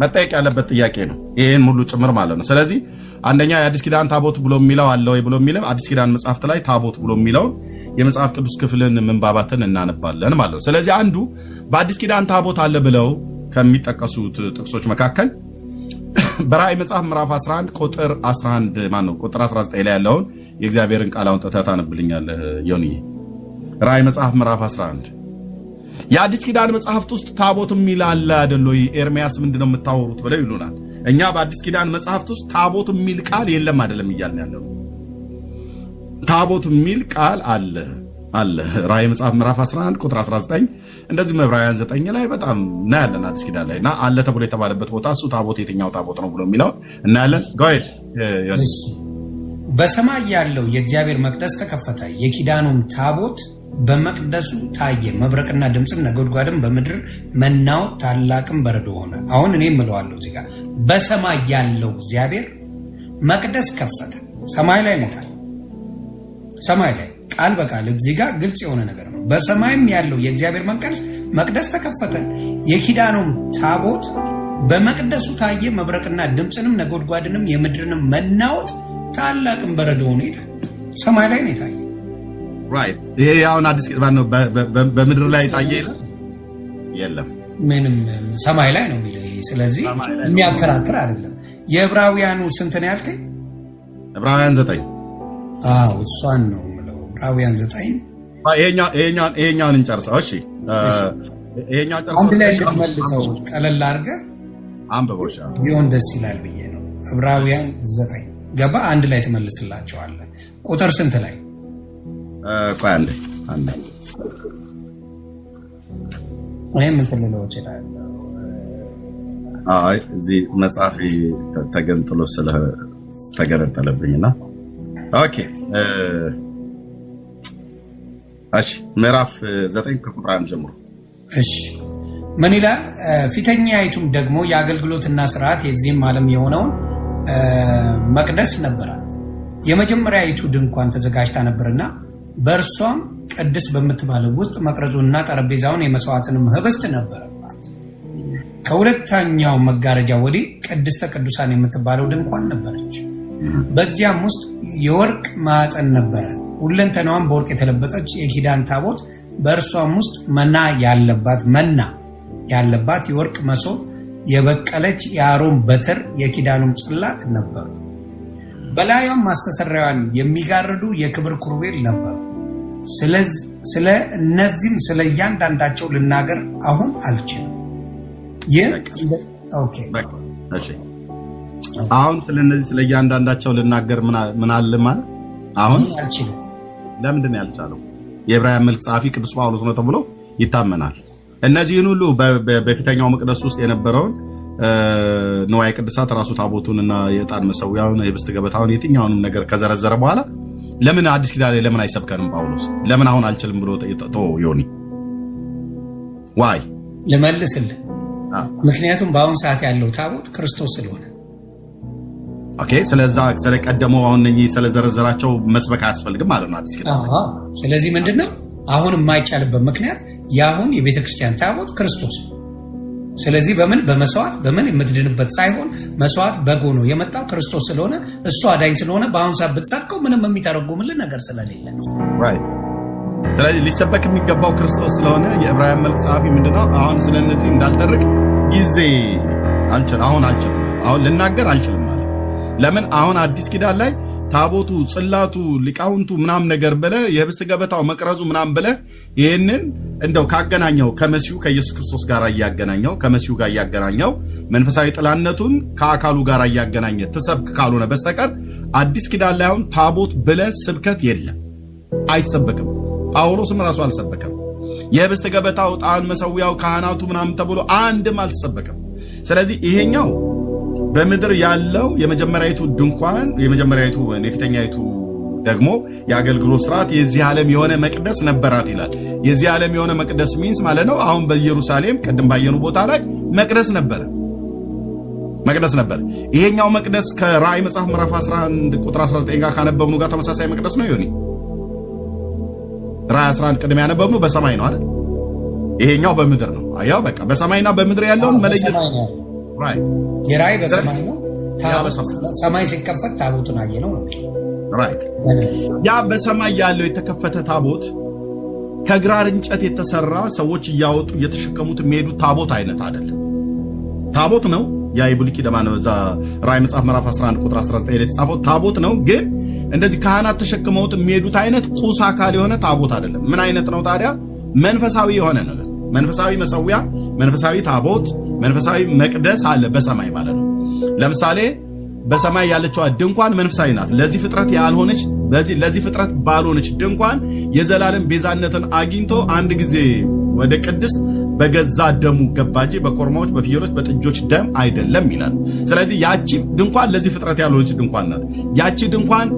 Speaker 2: መጠየቅ ያለበት ጥያቄ ነው። ይሄን ሁሉ ጭምር ማለት ነው። ስለዚህ አንደኛ የአዲስ ኪዳን ታቦት ብሎ የሚለው አለ ወይ ብሎ የሚለው አዲስ ኪዳን መጽሐፍት ላይ ታቦት ብሎ የሚለውን የመጽሐፍ ቅዱስ ክፍልን ምንባባትን እናነባለን ማለት ነው። ስለዚህ አንዱ በአዲስ ኪዳን ታቦት አለ ብለው ከሚጠቀሱት ጥቅሶች መካከል በራእይ መጽሐፍ ምዕራፍ 11 ቁጥር 11 ማነው ቁጥር 19 ላይ ያለውን የእግዚአብሔርን ቃል አውጥተህ ታነብልኛለህ ዮኒዬ። ራእይ መጽሐፍ ምዕራፍ 11 የአዲስ ኪዳን መጽሐፍት ውስጥ ታቦት የሚል አለ አይደል ወይ? ኤርሚያስ ምንድነው የምታወሩት ብለው ይሉናል። እኛ በአዲስ ኪዳን መጽሐፍት ውስጥ ታቦት የሚል ቃል የለም አይደለም እያልን ያለነው። ታቦት የሚል ቃል አለ አለ። ራእይ መጽሐፍ ምዕራፍ 11 ቁጥር 19 እንደዚህ ዕብራውያን 9 ላይ በጣም እናያለን። አዲስ ኪዳን ላይ እና አለ ተብሎ የተባለበት ቦታ እሱ ታቦት የትኛው ታቦት ነው ብሎ የሚለው እናያለን። Go ahead።
Speaker 1: በሰማይ ያለው የእግዚአብሔር መቅደስ ተከፈተ፣ የኪዳኑም ታቦት በመቅደሱ ታየ። መብረቅና ድምፅም ነጎድጓድም በምድር መናወጥ ታላቅም በረዶ ሆነ። አሁን እኔ እምለዋለሁ እዚህ ጋር በሰማይ ያለው እግዚአብሔር መቅደስ ከፈተ። ሰማይ ላይ ነው፣ ሰማይ ላይ ቃል በቃል እዚህ ጋር ግልጽ የሆነ ነገር ነው። በሰማይም ያለው የእግዚአብሔር መቅደስ ተከፈተ፣ የኪዳኑም ታቦት በመቅደሱ ታየ። መብረቅና ድምፅንም ነጎድጓድንም የምድርንም መናወጥ ታላቅም በረዶ ሆነ ይላል። ሰማይ ላይ ነው የታየው።
Speaker 2: Right፣ ይሄ አሁን አዲስ ኪዳን ነው። በምድር ላይ ታየ ይላል የለም፣
Speaker 1: ምንም ሰማይ ላይ ነው የሚለው። ይሄ ስለዚህ የሚያከራክር አይደለም። የዕብራውያኑ ስንት ነው ያልከኝ?
Speaker 2: ዕብራውያን 9።
Speaker 1: አዎ እሷን ነው የምለው። ዕብራውያን 9።
Speaker 2: ይሄኛውን እንጨርሰው። እሺ ይሄኛውን ጨርሰው
Speaker 1: አንድ ላይ እንድትመልሰው ቀለል አድርገህ
Speaker 2: አንብበው
Speaker 1: ቢሆን ደስ ይላል ብዬ ነው። ዕብራውያን 9 ገባ፣ አንድ ላይ ትመልስላቸዋለህ። ቁጥር ስንት ላይ?
Speaker 2: ቆይ አንዴ አንዴ
Speaker 1: እኔም እንትን ልለው እችላለሁ።
Speaker 2: አይ እዚህ መጽሐፌ ተገንጥሎ ስለተገነጠለብኝና okay እሺ ምዕራፍ 9 ከቁጥር 1 ጀምሮ።
Speaker 1: እሺ ምን ይላል? ፊተኛይቱም ደግሞ የአገልግሎትና ስርዓት የዚህም ዓለም የሆነውን መቅደስ ነበራት። የመጀመሪያይቱ ድንኳን ተዘጋጅታ ነበርና በእርሷም ቅድስት በምትባለው ውስጥ መቅረዙና ጠረጴዛውን የመስዋዕትንም ህብስት ነበረባት። ከሁለተኛው መጋረጃ ወዲህ ቅድስተ ቅዱሳን የምትባለው ድንኳን ነበረች። በዚያም ውስጥ የወርቅ ማዕጠን ነበረ። ሁለንተናዋን በወርቅ የተለበጠች የኪዳን ታቦት፣ በእርሷም ውስጥ መና ያለባት የወርቅ መሶብ፣ የበቀለች የአሮን በትር፣ የኪዳኑም ጽላት ነበሩ። በላዩም ማስተሰሪያዋን የሚጋርዱ የክብር ኪሩቤል ነበሩ። ስለ እነዚህም ስለ እያንዳንዳቸው ልናገር አሁን አልችልም። ይህ okay።
Speaker 2: አሁን ስለ እነዚህ ስለ እያንዳንዳቸው ልናገር ምን አለ ማለት አሁን
Speaker 1: አልችልም።
Speaker 2: ለምንድን ነው ያልቻለው? የዕብራውያን መልእክት ጸሐፊ ቅዱስ ጳውሎስ ነው ተብሎ ይታመናል። እነዚህን ሁሉ በፊተኛው መቅደስ ውስጥ የነበረውን ንዋየ ቅድሳት ራሱ ታቦቱንና የዕጣን መሰዊያውን የህብስት ገበታውን የትኛውንም ነገር ከዘረዘረ በኋላ ለምን አዲስ ኪዳን ላይ ለምን አይሰብከንም ጳውሎስ? ለምን አሁን አልችልም ብሎ ተወው? ዮኒ why?
Speaker 1: ልመልስልህ። ምክንያቱም በአሁን ሰዓት ያለው ታቦት ክርስቶስ ስለሆነ።
Speaker 2: Okay፣ ስለዛ ስለቀደመው አሁን እነኚህ ስለዘረዘራቸው መስበክ አያስፈልግም ማለት ነው አዲስ ኪዳን።
Speaker 1: ስለዚህ ምንድነው አሁን የማይቻልበት ምክንያት የአሁን የቤተክርስቲያን ታቦት ክርስቶስ ነው። ስለዚህ በምን በመስዋዕት በምን የምትድንበት ሳይሆን መስዋዕት በግ ሆኖ የመጣው ክርስቶስ ስለሆነ እሱ አዳኝ ስለሆነ በአሁን ሰዓት ብትሰብከው ምንም የሚተረጉምልን ነገር ስለሌለ ነው።
Speaker 2: Right። ስለዚህ ሊሰበክ የሚገባው ክርስቶስ ስለሆነ የዕብራውያን መልእክት ጸሐፊ ምንድነው አሁን ስለነዚህ እንዳልተርክ ጊዜ አልችል አሁን አልችልም አሁን ልናገር አልችልም ማለት። ለምን አሁን አዲስ ኪዳን ላይ ታቦቱ፣ ጽላቱ፣ ሊቃውንቱ ምናምን ነገር ብለህ የህብስት ገበታው መቅረዙ ምናምን ብለህ ይህንን እንደው ካገናኘው ከመሲሁ ከኢየሱስ ክርስቶስ ጋር እያገናኘው ከመሲሁ ጋር እያገናኘው መንፈሳዊ ጥላነቱን ከአካሉ ጋር እያገናኘ ትሰብክ ካልሆነ በስተቀር አዲስ ኪዳን ላይ አሁን ታቦት ብለህ ስብከት የለም፣ አይሰበክም። ጳውሎስም ራሱ አልሰበከም። የህብስት ገበታው፣ ዕጣን መሰዊያው፣ ካህናቱ ምናምን ተብሎ አንድም አልተሰበከም። ስለዚህ ይሄኛው በምድር ያለው የመጀመሪያይቱ ድንኳን የመጀመሪያይቱ የፊተኛይቱ ደግሞ የአገልግሎት ስርዓት የዚህ ዓለም የሆነ መቅደስ ነበራት ይላል። የዚህ ዓለም የሆነ መቅደስ means ማለት ነው አሁን በኢየሩሳሌም ቅድም ባየኑ ቦታ ላይ መቅደስ ነበረ፣ መቅደስ ነበር። ይሄኛው መቅደስ ከራእይ መጽሐፍ ምዕራፍ 11 ቁጥር 19 ጋር ካነበብኑ ጋር ተመሳሳይ መቅደስ ነው። ይሁን ራእይ 11 ቅድም ያነበብኑ በሰማይ ነው አይደል? ይሄኛው በምድር ነው። አያው በቃ በሰማይና በምድር ያለውን መለየት
Speaker 1: right። የራእይ በሰማይ ነው። ሰማይ ሲከፈት ታቦቱን አየነው ነው።
Speaker 2: Right። ያ በሰማይ ያለው የተከፈተ ታቦት ከግራር እንጨት የተሰራ ሰዎች እያወጡ እየተሸከሙት የሚሄዱት ታቦት አይነት አይደለም። ታቦት ነው። ያ የብሉይ ኪዳን ነው። እዛ ራእይ መጽሐፍ ምዕራፍ 11 ቁጥር 19 ላይ የተጻፈው ታቦት ነው። ግን እንደዚህ ካህናት ተሸክመውት የሚሄዱት አይነት ቁስ አካል የሆነ ታቦት አይደለም። ምን አይነት ነው ታዲያ? መንፈሳዊ የሆነ ነገር፣ መንፈሳዊ መሰዊያ፣ መንፈሳዊ ታቦት፣ መንፈሳዊ መቅደስ አለ በሰማይ ማለት ነው። ለምሳሌ በሰማይ ያለችዋ ድንኳን መንፈሳዊ ናት። ለዚህ ፍጥረት ያልሆነች በዚህ ለዚህ ፍጥረት ባልሆነች ድንኳን የዘላለም ቤዛነትን አግኝቶ አንድ ጊዜ ወደ ቅድስት በገዛ ደሙ ገባ እንጂ በኮርማዎች፣ በፍየሎች፣ በጥጆች ደም አይደለም ይላል። ስለዚህ ያቺ ድንኳን ለዚህ ፍጥረት ያልሆነች ድንኳን ናት። ያቺ ድንኳን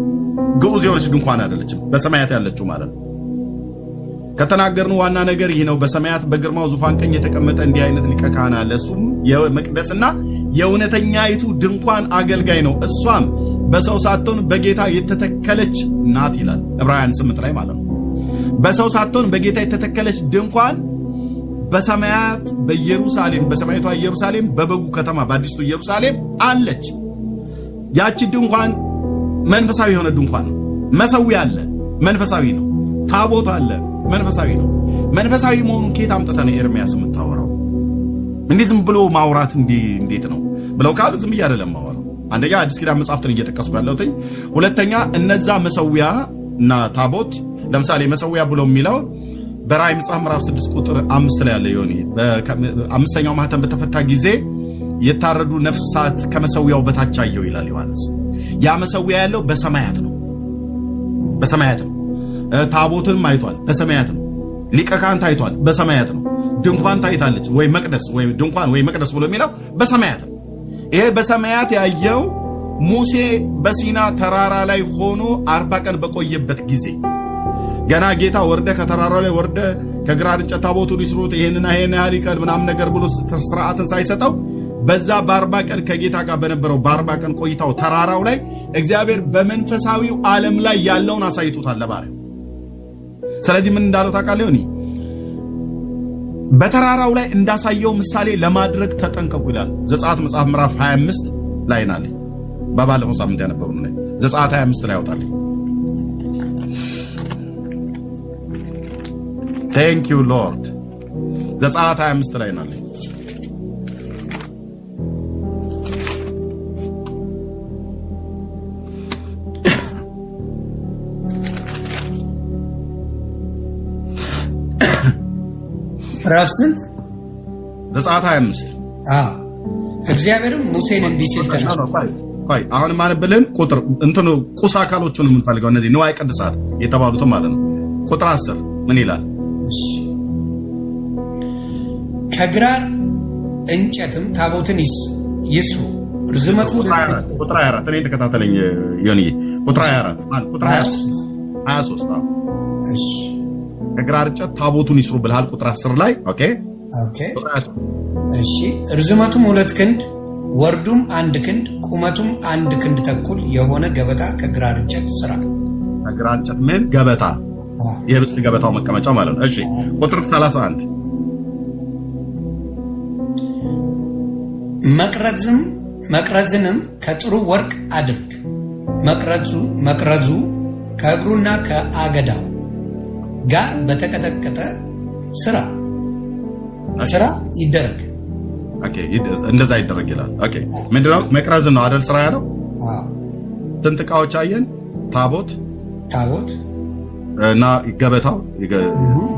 Speaker 2: ግዑዝ የሆነች ድንኳን አይደለችም፣ በሰማያት ያለችው ማለት ነው። ከተናገርነው ዋና ነገር ይህ ነው። በሰማያት በግርማው ዙፋን ቀኝ የተቀመጠ እንዲህ አይነት ሊቀ ካህን አለ። እሱም የመቅደስና የእውነተኛይቱ ድንኳን አገልጋይ ነው። እሷም በሰው ሳትሆን በጌታ የተተከለች ናት ይላል ዕብራውያን 8 ላይ ማለት ነው። በሰው ሳትሆን በጌታ የተተከለች ድንኳን በሰማያት በኢየሩሳሌም በሰማያቷ ኢየሩሳሌም በበጉ ከተማ በአዲስቱ ኢየሩሳሌም አለች። ያቺ ድንኳን መንፈሳዊ የሆነ ድንኳን ነው። መሰዊያ አለ፣ መንፈሳዊ ነው። ታቦት አለ፣ መንፈሳዊ ነው። መንፈሳዊ መሆኑን ከየት አምጥተህ ነው ኤርሚያስ የምታወራው? እንዲህ ዝም ብሎ ማውራት እንዴት ነው ብለው ካሉ ዝም ብዬ አይደለም ማወራው። አንደኛ አዲስ ኪዳን መጽሐፍትን እየጠቀስኩ ያለሁት፣ ሁለተኛ እነዛ መሰዊያ እና ታቦት ለምሳሌ መሰዊያ ብሎ የሚለው በራእይ መጽሐፍ ምዕራፍ 6 ቁጥር 5 ላይ ያለ ይሆን አምስተኛው ማህተም በተፈታ ጊዜ የታረዱ ነፍሳት ከመሰዊያው በታች አየሁ ይላል ዮሐንስ። ያ መሰዊያ ያለው በሰማያት ነው፣ በሰማያት ነው። ታቦትንም አይቷል፣ በሰማያት ነው። ሊቀ ካህን ታይቷል፣ በሰማያት ነው። ድንኳን ታይታለች ወይ መቅደስ ወይ ድንኳን ወይ መቅደስ ብሎ የሚለው በሰማያት ነው። ይሄ በሰማያት ያየው ሙሴ በሲና ተራራ ላይ ሆኖ 40 ቀን በቆየበት ጊዜ ገና ጌታ ወርደ ከተራራው ላይ ወርደ ከግራር እንጨት ታቦቱን ይስሩት ይሄንና ይሄን ያህል ይቀል ምናምን ነገር ብሎ ስርዓትን ሳይሰጠው በዛ በ40 ቀን ከጌታ ጋር በነበረው በ40 ቀን ቆይታው ተራራው ላይ እግዚአብሔር በመንፈሳዊው ዓለም ላይ ያለውን አሳይቶታል ለባሪያው። ስለዚህ ምን እንዳለው ታውቃለህ? ዮኒ በተራራው ላይ እንዳሳየው ምሳሌ ለማድረግ ተጠንቀቁ ይላል። ዘጸአት መጽሐፍ ምዕራፍ 25 ላይ ናለ። በባለፈው ሳምንት ያነበብነው ላይ ዘጸአት 25 ላይ ያወጣል። Thank you Lord። ዘጸአት 25 ላይ ናለ።
Speaker 1: ምዕራፍ ስንት?
Speaker 2: ዘጸአት 25።
Speaker 1: አዎ። እግዚአብሔርም ሙሴን እንዲህ ሲል ተናገረው።
Speaker 2: ቆይ አሁን ማንብልን ቁጥር እንትኑ ቁስ አካሎቹን የምንፈልገው እነዚህ ንዋየ ቅድሳት የተባሉትም ማለት ነው። ቁጥር 10 ምን ይላል?
Speaker 1: እሺ። ከግራር እንጨትም ታቦትን ይስሩ። ርዝመቱ
Speaker 2: ቁጥር 24 እኔን ተከታተለኝ ዮኒዬ። ቁጥር 24 ማለት ቁጥር 23 አዎ።
Speaker 1: እሺ።
Speaker 2: ከግራር እንጨት ታቦቱን ይስሩ ብለሃል ቁጥር 10 ላይ። Okay።
Speaker 1: Okay።
Speaker 2: ቁጥር 23።
Speaker 1: እሺ። ርዝመቱም 2 ክንድ ወርዱም 1 ክንድ ቁመቱም 1 ክንድ ተኩል የሆነ ገበታ ከግራር እንጨት ስራ።
Speaker 2: ከግራር እንጨት ምን ገበታ? የህብስት ገበታው መቀመጫው ማለት ነው። እሺ ቁጥር 31።
Speaker 1: መቅረዝንም ከጥሩ ወርቅ አድርግ። መቅረዙ ከእግሩና ከአገዳው ጋር በተቀጠቀጠ ስራ ይደረግ።
Speaker 2: Okay፣ እንደዛ ይደረግ ይላል። Okay፣ ምንድነው መቅረዝ ነው አይደል? ስራ ያለው። ስንት እቃዎች አየን? ታቦት እና ገበታው፣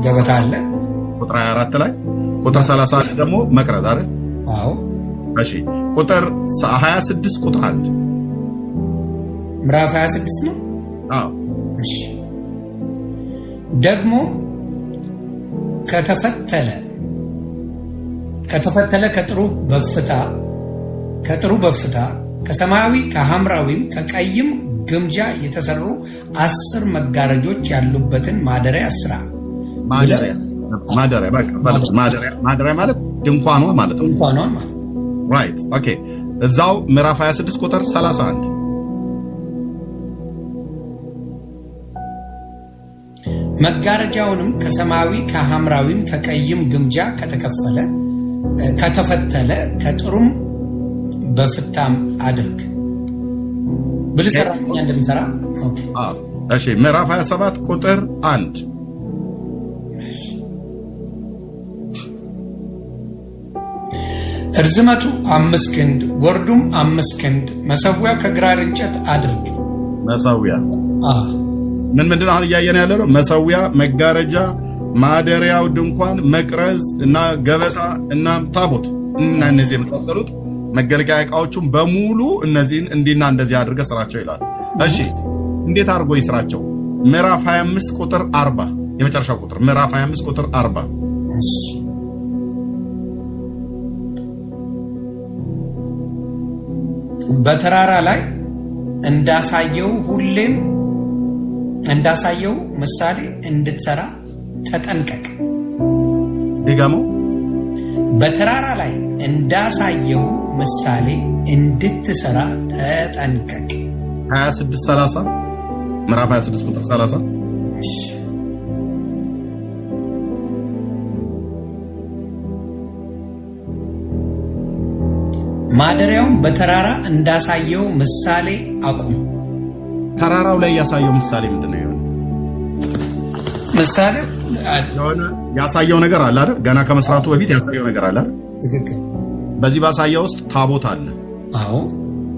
Speaker 1: ገበታ አለ
Speaker 2: ቁጥር 24 ላይ፣ ቁጥር 31 ደግሞ መቅረዝ አይደል?
Speaker 1: አዎ።
Speaker 2: እሺ፣ ቁጥር 26 ቁጥር 1
Speaker 1: ምዕራፍ 26 ነው።
Speaker 2: አዎ።
Speaker 1: እሺ፣ ደግሞ ከተፈተለ ከጥሩ በፍታ ከሰማያዊ ከሐምራዊም ከቀይም ግምጃ የተሰሩ 10 መጋረጆች ያሉበትን ማደሪያ ስራ።
Speaker 2: ማደሪያ ማለት ድንኳኗ ማለት ነው።
Speaker 1: ድንኳኗ ማለት
Speaker 2: Right። Okay፣ እዛው ምዕራፍ 26 ቁጥር 31
Speaker 1: መጋረጃውንም ከሰማያዊ ከሐምራዊም ከቀይም ግምጃ ከተፈተለ ከጥሩም በፍታም አድርግ። ብልህ ሰራተኛ እንደሚሰራ። Okay።
Speaker 2: እሺ፣ ምዕራፍ 27 ቁጥር 1
Speaker 1: እርዝመቱ 5 ክንድ ወርዱም 5 ክንድ መሰዊያ ከግራር እንጨት አድርግ።
Speaker 2: መሰዊያ ምንድነው አሁን እያየን ያለነው? መሰዊያ፣ መጋረጃ፣ ማደሪያው ድንኳን፣ መቅረዝ እና ገበታ እና ታቦት እና እነዚህ የመሳሰሉት መገልገያ እቃዎቹን በሙሉ እነዚህን እንዲና እንደዚህ አድርገህ ስራቸው ይላል። እሺ፣ እንዴት አድርጎ ይስራቸው? ምዕራፍ 25 ቁጥር 40 የመጨረሻው ቁጥር ምዕራፍ 25 ቁጥር 40
Speaker 1: በተራራ ላይ እንዳሳየው ሁሌም እንዳሳየው ምሳሌ እንድትሰራ ተጠንቀቅ።
Speaker 2: ድገመው።
Speaker 1: በተራራ ላይ እንዳሳየው ምሳሌ እንድትሰራ ተጠንቀቅ።
Speaker 2: 26:30 ምዕራፍ 26 ቁጥር 30
Speaker 1: ማደሪያውን በተራራ እንዳሳየው ምሳሌ አቁም።
Speaker 2: ተራራው ላይ ያሳየው ምሳሌ ምንድነው? የሆነ
Speaker 1: ምሳሌ
Speaker 2: የሆነ ያሳየው ነገር አለ አይደል? ገና ከመስራቱ በፊት ያሳየው ነገር አለ አይደል?
Speaker 1: ትክክል።
Speaker 2: በዚህ ባሳየው ውስጥ ታቦት አለ።
Speaker 1: አዎ።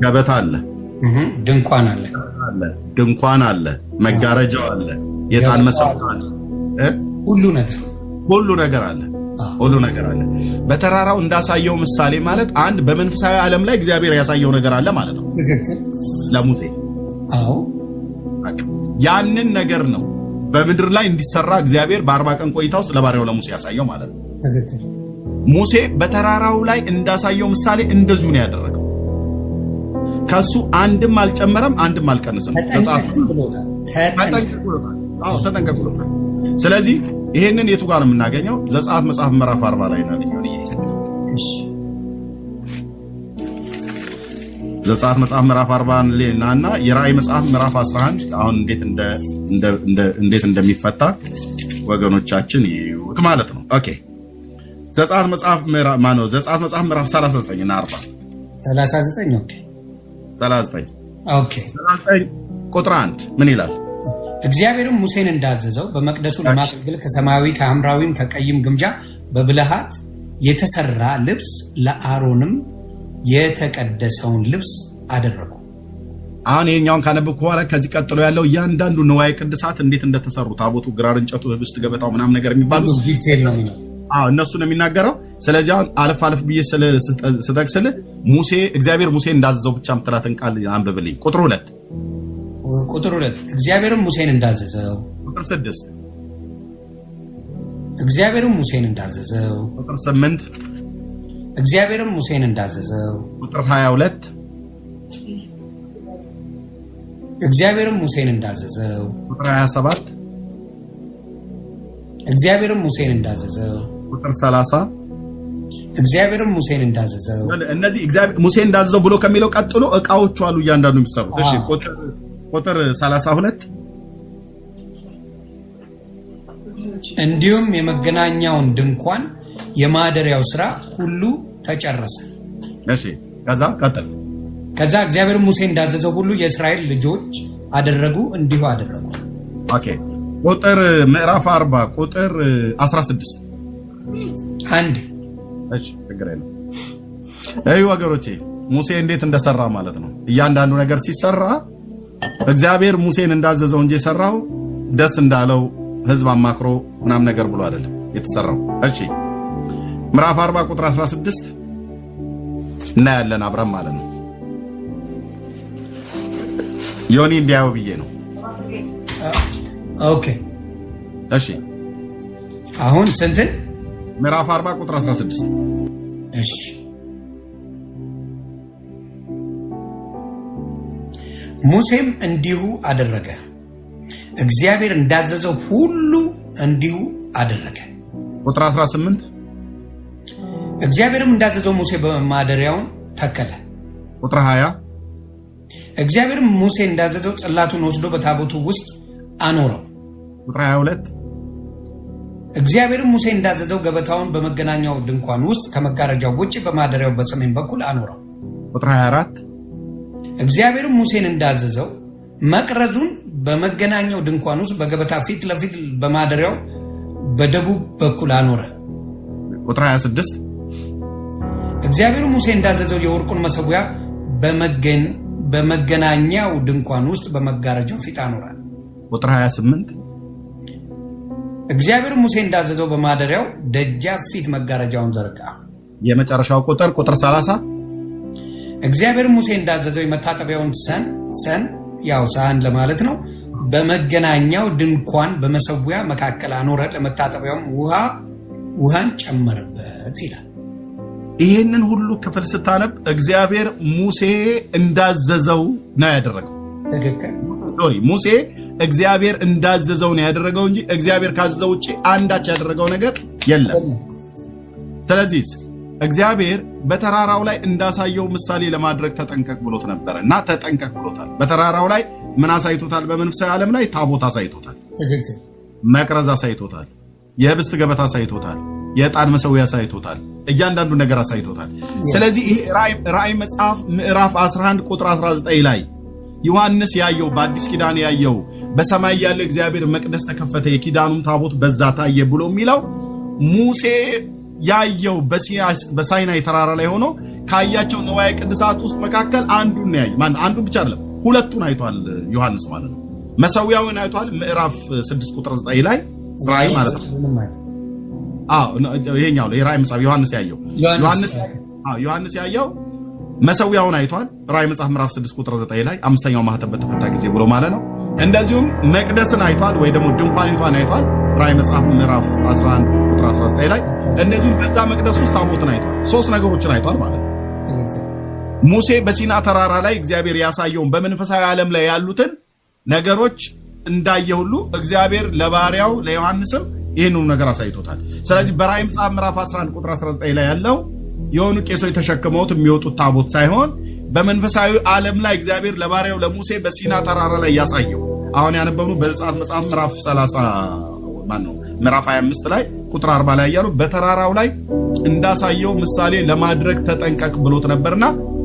Speaker 2: ገበታ አለ።
Speaker 1: ድንኳን አለ።
Speaker 2: ድንኳን አለ፣ መጋረጃው አለ፣ የዕጣን መሠዊያው አለ።
Speaker 1: ሁሉ ነገር
Speaker 2: ሁሉ ነገር አለ። ሁሉ ነገር አለ። በተራራው እንዳሳየው ምሳሌ ማለት አንድ በመንፈሳዊ ዓለም ላይ እግዚአብሔር ያሳየው ነገር አለ ማለት ነው።
Speaker 1: ትክክል።
Speaker 2: ለሙሴ
Speaker 1: አዎ።
Speaker 2: ያንን ነገር ነው በምድር ላይ እንዲሰራ እግዚአብሔር በ40 ቀን ቆይታ ውስጥ ለባሪያው ለሙሴ ያሳየው ማለት ነው።
Speaker 1: ትክክል።
Speaker 2: ሙሴ በተራራው ላይ እንዳሳየው ምሳሌ እንደዚሁ ነው ያደረገው። ከሱ አንድም አልጨመረም፣ አንድም አልቀነሰም። አዎ፣ ተጠንቀቅ ብሎታል። ስለዚህ ይሄንን የቱ ጋር ነው የምናገኘው? ዘጸአት መጽሐፍ ምዕራፍ 40 ላይ ነው ያገኘው።
Speaker 1: እሺ።
Speaker 2: ዘጸአት መጽሐፍ ምዕራፍ 40 ላይ እና የራእይ መጽሐፍ ምዕራፍ 11 አሁን እንዴት እንደሚፈታ ወገኖቻችን ይዩት ማለት ነው። Okay። ዘጸአት መጽሐፍ ምዕራፍ ማነው? ዘጸአት መጽሐፍ ምዕራፍ 39 እና 40
Speaker 1: 39 okay።
Speaker 2: 39
Speaker 1: Okay።
Speaker 2: 39 ቁጥር 1 ምን ይላል?
Speaker 1: እግዚአብሔርም ሙሴን እንዳዘዘው በመቅደሱ ለማገልገል ከሰማያዊ ከሐምራዊም ከቀይም ግምጃ በብልሃት የተሰራ ልብስ ለአሮንም የተቀደሰውን ልብስ አደረጉ።
Speaker 2: አሁን ይሄኛውን ካነበብኩ በኋላ ከዚህ ቀጥሎ ያለው እያንዳንዱ ንዋየ ቅድሳት እንዴት እንደተሰሩ ታቦቱ፣ ግራር እንጨቱ፣ ህብስት ገበታው ምናምን ነገር የሚባሉ
Speaker 1: ሁሉ detail ነው የሚለው።
Speaker 2: አዎ፣ እነሱ ነው የሚናገረው። ስለዚህ አሁን አለፍ አለፍ ብዬ ስጠቅስልህ እግዚአብሔር ሙሴ እንዳዘዘው ብቻ የምትላትን ቃል አንብብልኝ። ቁጥር 2
Speaker 1: ቁጥር 2 እግዚአብሔርም ሙሴን እንዳዘዘው።
Speaker 2: ቁጥር 6
Speaker 1: እግዚአብሔርም ሙሴን እንዳዘዘው።
Speaker 2: ቁጥር 8
Speaker 1: እግዚአብሔርም ሙሴን እንዳዘዘው።
Speaker 2: ቁጥር 22
Speaker 1: እግዚአብሔርም ሙሴን እንዳዘዘው።
Speaker 2: ቁጥር 27
Speaker 1: እግዚአብሔርም ሙሴን እንዳዘዘው።
Speaker 2: ቁጥር 30
Speaker 1: እግዚአብሔርም ሙሴን እንዳዘዘው።
Speaker 2: እነዚህ እግዚአብሔር ሙሴ እንዳዘዘው ብሎ ከሚለው ቀጥሎ እቃዎቹ አሉ እያንዳንዱ የሚሰሩት። እሺ፣ ቁጥር 32
Speaker 1: እንዲሁም የመገናኛውን ድንኳን የማደሪያው ስራ ሁሉ ተጨረሰ።
Speaker 2: እሺ፣ ከዛ ቀጥል።
Speaker 1: ከዛ እግዚአብሔር ሙሴ እንዳዘዘው ሁሉ የእስራኤል ልጆች አደረጉ፣ እንዲሁ አደረጉ።
Speaker 2: Okay፣ ቁጥር ምዕራፍ 40 ቁጥር 16።
Speaker 1: አንድ።
Speaker 2: እሺ፣ ችግር የለም። እዩ ወገኖቼ፣ ሙሴ እንዴት እንደሰራ ማለት ነው። እያንዳንዱ ነገር ሲሰራ እግዚአብሔር ሙሴን እንዳዘዘው እንጂ የሰራው ደስ እንዳለው ህዝብ አማክሮ ምናምን ነገር ብሎ አይደለም የተሰራው። እሺ፣ ምዕራፍ 40 ቁጥር 16 እናያለን አብረን ማለት ነው። ዮኒ እንዲያየው ብዬ ነው።
Speaker 1: Okay።
Speaker 2: እሺ።
Speaker 1: አሁን ስንትን?
Speaker 2: ምዕራፍ 40 ቁጥር 16።
Speaker 1: እሺ። ሙሴም እንዲሁ አደረገ፣ እግዚአብሔር እንዳዘዘው ሁሉ እንዲሁ አደረገ።
Speaker 2: ቁጥር 18።
Speaker 1: እግዚአብሔርም እንዳዘዘው ሙሴ በማደሪያውን ተከለ።
Speaker 2: ቁጥር 20።
Speaker 1: እግዚአብሔርም ሙሴ እንዳዘዘው ጽላቱን ወስዶ በታቦቱ ውስጥ አኖረው።
Speaker 2: ቁጥር 22።
Speaker 1: እግዚአብሔርም ሙሴ እንዳዘዘው ገበታውን በመገናኛው ድንኳን ውስጥ ከመጋረጃው ውጭ በማደሪያው በሰሜን በኩል አኖረው።
Speaker 2: ቁጥር 24።
Speaker 1: እግዚአብሔርም ሙሴን እንዳዘዘው መቅረዙን በመገናኛው ድንኳን ውስጥ በገበታ ፊት ለፊት በማደሪያው በደቡብ በኩል አኖረ።
Speaker 2: ቁጥር 26።
Speaker 1: እግዚአብሔር ሙሴ እንዳዘዘው የወርቁን መሰዊያ በመገናኛው ድንኳን ውስጥ በመጋረጃው ፊት አኖረ።
Speaker 2: ቁጥር 28።
Speaker 1: እግዚአብሔር ሙሴ እንዳዘዘው በማደሪያው ደጃፍ ፊት መጋረጃውን ዘረጋ።
Speaker 2: የመጨረሻው ቁጥር ቁጥር 30።
Speaker 1: እግዚአብሔር ሙሴ እንዳዘዘው የመታጠቢያውን ሰን፣ ያው ሳህን ለማለት ነው፣ በመገናኛው ድንኳን በመሰዊያ መካከል አኖረ፣ ለመታጠቢያውም ውሃን ጨመረበት ይላል።
Speaker 2: ይህንን ሁሉ ክፍል ስታነብ እግዚአብሔር ሙሴ እንዳዘዘው ነው ያደረገው።
Speaker 1: ትክክል።
Speaker 2: Sorry፣ ሙሴ እግዚአብሔር እንዳዘዘው ነው ያደረገው እንጂ እግዚአብሔር ካዘዘው ውጭ አንዳች ያደረገው ነገር የለም። ስለዚህ እግዚአብሔር በተራራው ላይ እንዳሳየው ምሳሌ ለማድረግ ተጠንቀቅ ብሎት ነበረ እና ተጠንቀቅ ብሎታል። በተራራው ላይ ምን አሳይቶታል? በመንፈሳዊ ዓለም ላይ ታቦት አሳይቶታል። መቅረዝ አሳይቶታል። የህብስት ገበታ አሳይቶታል። የዕጣን መሰዊያ አሳይቶታል። እያንዳንዱ ነገር አሳይቶታል። ስለዚህ ይሄ ራእይ መጽሐፍ ምዕራፍ 11 ቁጥር 19 ላይ ዮሐንስ ያየው፣ በአዲስ ኪዳን ያየው፣ በሰማይ ያለ እግዚአብሔር መቅደስ ተከፈተ፣ የኪዳኑም ታቦት በዛ ታየ ብሎ የሚለው ሙሴ ያየው በሳይናይ ተራራ ላይ ሆኖ ካያቸው ንዋየ ቅድሳት ውስጥ መካከል አንዱን ነው ያየው። ማን አንዱን ብቻ አይደለም፣ ሁለቱን አይቷል ዮሐንስ ማለት ነው። መሰዊያውን አይቷል ምዕራፍ 6 ቁጥር 9 ላይ ራእይ ማለት ነው። አዎ፣ ይሄኛው የራእይ መጽሐፍ ዮሐንስ ያየው መሰዊያውን አይቷል። ራእይ መጽሐፍ ምዕራፍ 6 ቁጥር 9 ላይ አምስተኛው ማህተም በተፈታ ጊዜ ብሎ ማለት ነው። እንደዚሁም መቅደስን አይቷል ወይ ደግሞ ድንኳኒቷን አይቷል ራእይ መጽሐፍ ምዕራፍ 11 ቁጥር 19 ላይ። እንደዚሁም በዛ መቅደስ ውስጥ ታቦትን አይቷል። ሶስት ነገሮችን አይቷል ማለት ነው። ሙሴ በሲና ተራራ ላይ እግዚአብሔር ያሳየውን በመንፈሳዊ ዓለም ላይ ያሉትን ነገሮች እንዳየ ሁሉ እግዚአብሔር ለባሪያው ለዮሐንስም ይህንኑ ነገር አሳይቶታል። ስለዚህ በራእይ መጽሐፍ ምዕራፍ 11 ቁጥር 19 ላይ ያለው የሆኑ ቄሶች ተሸክመውት የሚወጡት ታቦት ሳይሆን በመንፈሳዊ ዓለም ላይ እግዚአብሔር ለባሪያው ለሙሴ በሲና ተራራ ላይ ያሳየው፣ አሁን ያነበብነው በዘጸአት መጽሐፍ ምዕራፍ 30፣ ማነው፣ ምዕራፍ 25 ላይ ቁጥር 40 ላይ ያሉ በተራራው ላይ እንዳሳየው ምሳሌ ለማድረግ ተጠንቀቅ ብሎት ነበርና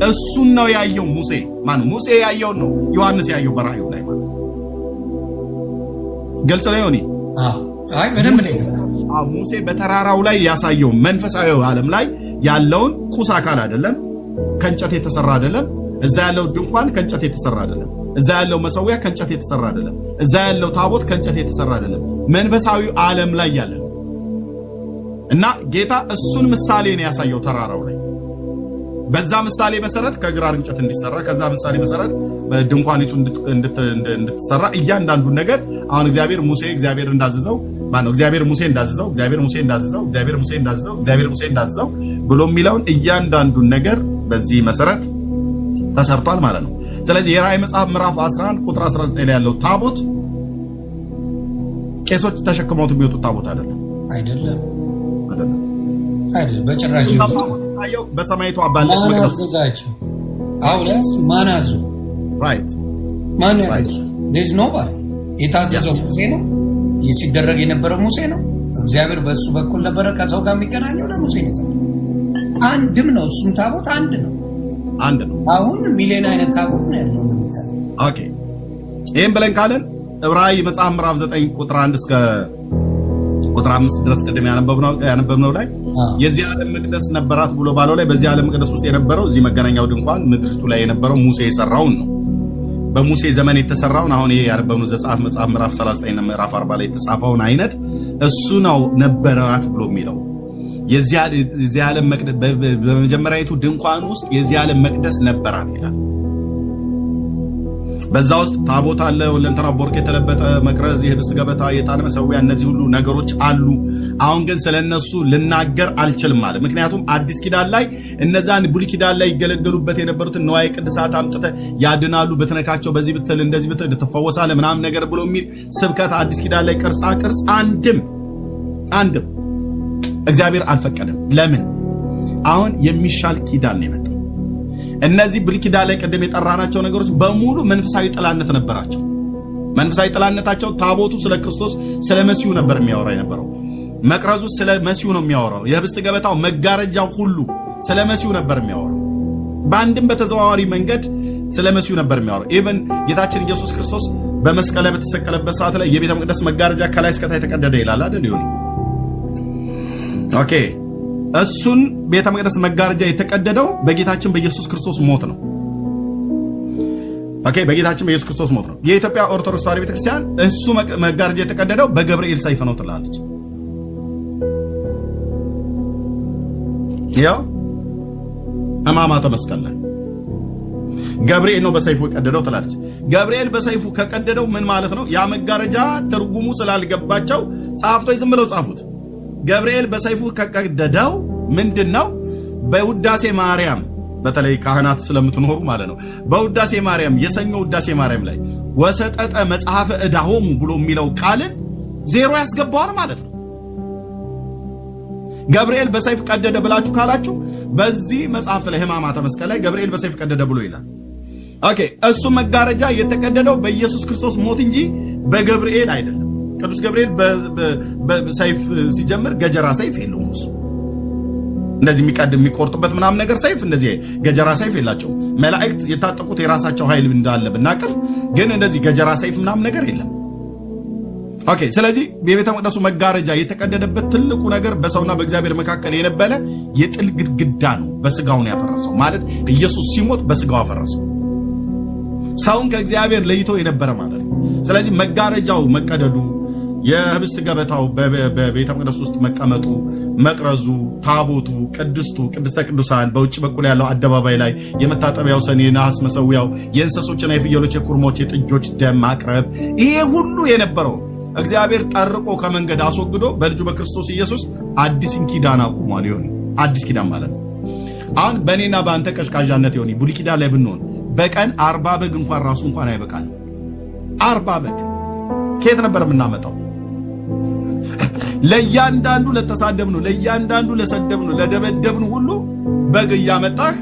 Speaker 2: እሱን ነው ያየው ሙሴ። ማን ሙሴ ያየውን ነው ዮሐንስ ያየው በራእዩ ላይ ማለት። ግልጽ ነው ዮኒ?
Speaker 1: አይ፣ በደንብ ነው።
Speaker 2: ሙሴ በተራራው ላይ ያሳየው መንፈሳዊ ዓለም ላይ ያለውን ቁስ አካል አይደለም፣ ከእንጨት የተሰራ አይደለም። እዛ ያለው ድንኳን ከእንጨት የተሰራ አይደለም። እዛ ያለው መሰዊያ ከእንጨት የተሰራ አይደለም። እዛ ያለው ታቦት ከእንጨት የተሰራ አይደለም። መንፈሳዊ ዓለም ላይ ያለ ነው እና ጌታ እሱን ምሳሌ ነው ያሳየው ተራራው ላይ። በዛ ምሳሌ መሰረት ከግራር እንጨት እንዲሰራ፣ ከዛ ምሳሌ መሰረት ድንኳኒቱ እንድትሰራ፣ እያንዳንዱን ነገር አሁን እግዚአብሔር ሙሴ እግዚአብሔር እንዳዘዘው፣ ማነው፣ እግዚአብሔር ሙሴ እንዳዘዘው፣ እግዚአብሔር ሙሴ እንዳዘዘው፣ እግዚአብሔር ሙሴ እንዳዘዘው፣ እግዚአብሔር ሙሴ እንዳዘዘው ብሎ የሚለውን እያንዳንዱን ነገር በዚህ መሰረት ተሰርቷል ማለት ነው። ስለዚህ የራእይ መጽሐፍ ምዕራፍ 11 ቁጥር 19 ላይ ያለው ታቦት ቄሶች ተሸክመውት የሚወጡት ታቦት አይደለም።
Speaker 1: አይደለም።
Speaker 2: አይደለም።
Speaker 1: አይደለም በጭራሽ።
Speaker 2: ታየው በሰማይቷ ባለች
Speaker 1: ማን
Speaker 2: መቅደስ።
Speaker 1: አዘዛቸው? አውላስ ማን አዞ? ማን ያዘ? There's nobody። የታዘዘው ሙሴ ነው። ይህ ሲደረግ የነበረው ሙሴ ነው። እግዚአብሔር በእሱ በኩል ነበረ ከሰው ጋር የሚገናኘው፣ ለሙሴ ነው የሰጠው። አንድም ነው። እሱም ታቦት አንድ ነው፣
Speaker 2: አንድ ነው።
Speaker 1: አሁን ሚሊዮን አይነት ታቦት ነው ያለው።
Speaker 2: Okay፣ ይሄን ብለን ካለን ዕብራዊ መጽሐፍ ምዕራፍ 9 ቁጥር 1 እስከ ቁጥር 5 ድረስ ቅድም ያነበብነው ላይ የዚህ ዓለም መቅደስ ነበራት ብሎ ባለው ላይ በዚህ ዓለም መቅደስ ውስጥ የነበረው እዚህ መገናኛው ድንኳን ምድሪቱ ላይ የነበረው ሙሴ የሰራውን ነው። በሙሴ ዘመን የተሰራውን አሁን ይሄ ያነበብነው ዘጸአት መጽሐፍ ምዕራፍ 39 እና ምዕራፍ 40 ላይ የተጻፈውን አይነት እሱ ነው ነበራት ብሎ የሚለው። የዚህ ዓለም መቅደስ በመጀመሪያዊቱ ድንኳን ውስጥ የዚህ ዓለም መቅደስ ነበራት ይላል። በዛ ውስጥ ታቦት አለ፣ ሁለንተናው በወርቅ የተለበጠ መቅረዝ፣ የህብስት ገበታ፣ የዕጣን መሰዊያ፣ እነዚህ ሁሉ ነገሮች አሉ። አሁን ግን ስለነሱ ልናገር አልችልም አለ። ምክንያቱም አዲስ ኪዳን ላይ እነዛን ብሉይ ኪዳን ላይ ይገለገሉበት የነበሩትን ንዋየ ቅድሳት አምጥተህ ያድናሉ፣ ብትነካቸው በዚህ ብትል እንደዚህ ብትል ትፈወሳለህ ምናምን ነገር ብሎ የሚል ስብከት አዲስ ኪዳን ላይ ቅርጻ ቅርጽ አንድም አንድም እግዚአብሔር አልፈቀደም። ለምን? አሁን የሚሻል ኪዳን ነው የመጣው። እነዚህ ብሉይ ኪዳን ላይ ቅድም የጠራናቸው ነገሮች በሙሉ መንፈሳዊ ጥላነት ነበራቸው። መንፈሳዊ ጥላነታቸው ታቦቱ ስለ ክርስቶስ ስለ መሲሁ ነበር የሚያወራ የነበረው። መቅረዙ ስለ መሲሁ ነው የሚያወራው። የህብስት ገበታው፣ መጋረጃው ሁሉ ስለ መሲሁ ነበር የሚያወራው። በአንድም በተዘዋዋሪ መንገድ ስለ መሲሁ ነበር የሚያወራው። Even ጌታችን ኢየሱስ ክርስቶስ በመስቀል ላይ በተሰቀለበት ሰዓት ላይ የቤተ መቅደስ መጋረጃ ከላይ እስከታች ተቀደደ ይላል አይደል? ይሁን okay። እሱን ቤተ መቅደስ መጋረጃ የተቀደደው በጌታችን በኢየሱስ ክርስቶስ ሞት ነው። Okay፣ በጌታችን በኢየሱስ ክርስቶስ ሞት ነው። የኢትዮጵያ ኦርቶዶክስ ተዋሕዶ ቤተክርስቲያን እሱ መጋረጃ የተቀደደው በገብርኤል ሰይፍ ነው ትላለች። ያው ሕማማተ መስቀል ላይ ገብርኤል ነው በሰይፉ የቀደደው ትላለች። ገብርኤል በሰይፉ ከቀደደው ምን ማለት ነው? ያ መጋረጃ ትርጉሙ ስላልገባቸው ጸሐፍቶች ዝም ብለው ጻፉት። ገብርኤል በሰይፉ ከቀደደው ምንድነው? በውዳሴ ማርያም በተለይ ካህናት ስለምትኖሩ ማለት ነው። በውዳሴ ማርያም የሰኞ ውዳሴ ማርያም ላይ ወሰጠጠ መጽሐፈ ዕዳሆሙ ብሎ የሚለው ቃልን ዜሮ ያስገባዋል ማለት ነው። ገብርኤል በሰይፍ ቀደደ ብላችሁ ካላችሁ በዚህ መጽሐፍት ላይ ሕማማተ መስቀል ላይ ገብርኤል በሰይፍ ቀደደ ብሎ ይላል። Okay፣ እሱ መጋረጃ የተቀደደው በኢየሱስ ክርስቶስ ሞት እንጂ በገብርኤል አይደለም። ቅዱስ ገብርኤል በሰይፍ ሲጀምር ገጀራ ሰይፍ የለውም። እሱ እንደዚህ የሚቀድም የሚቆርጥበት ምናምን ነገር ሰይፍ እንደዚህ ገጀራ ሰይፍ የላቸውም። መላእክት የታጠቁት የራሳቸው ኃይል እንዳለ ብናቅም ግን እንደዚህ ገጀራ ሰይፍ ምናምን ነገር የለም። Okay፣ ስለዚህ የቤተ መቅደሱ መጋረጃ የተቀደደበት ትልቁ ነገር በሰውና በእግዚአብሔር መካከል የነበረ የጥል ግድግዳ ነው። በስጋው ነው ያፈረሰው። ማለት ኢየሱስ ሲሞት በስጋው አፈረሰው። ሰውን ከእግዚአብሔር ለይቶ የነበረ ማለት ነው። ስለዚህ መጋረጃው መቀደዱ፣ የህብስት ገበታው በቤተ መቅደስ ውስጥ መቀመጡ፣ መቅረዙ፣ ታቦቱ፣ ቅድስቱ፣ ቅድስተ ቅዱሳን፣ በውጭ በኩል ያለው አደባባይ ላይ የመታጠቢያው ሰን፣ የነሐስ መሰዊያው፣ የእንስሶችና የፍየሎች፣ የኩርሞች፣ የጥጆች ደም ማቅረብ፣ ይሄ ሁሉ የነበረው እግዚአብሔር ጠርቆ ከመንገድ አስወግዶ በልጁ በክርስቶስ ኢየሱስ አዲስን ኪዳን አቁሟል። ይሆን አዲስ ኪዳን ማለት ነው። አሁን በእኔና በአንተ ቀዥቃዣነት ይሆን ብሉይ ኪዳን ላይ ብንሆን በቀን 40 በግ እንኳን ራሱ እንኳን አይበቃል። 40 በግ ከየት ነበር የምናመጣው? ለእያንዳንዱ ለተሳደብነው፣ ለእያንዳንዱ ለሰደብነው፣ ለደበደብነው ሁሉ በግ እያመጣህ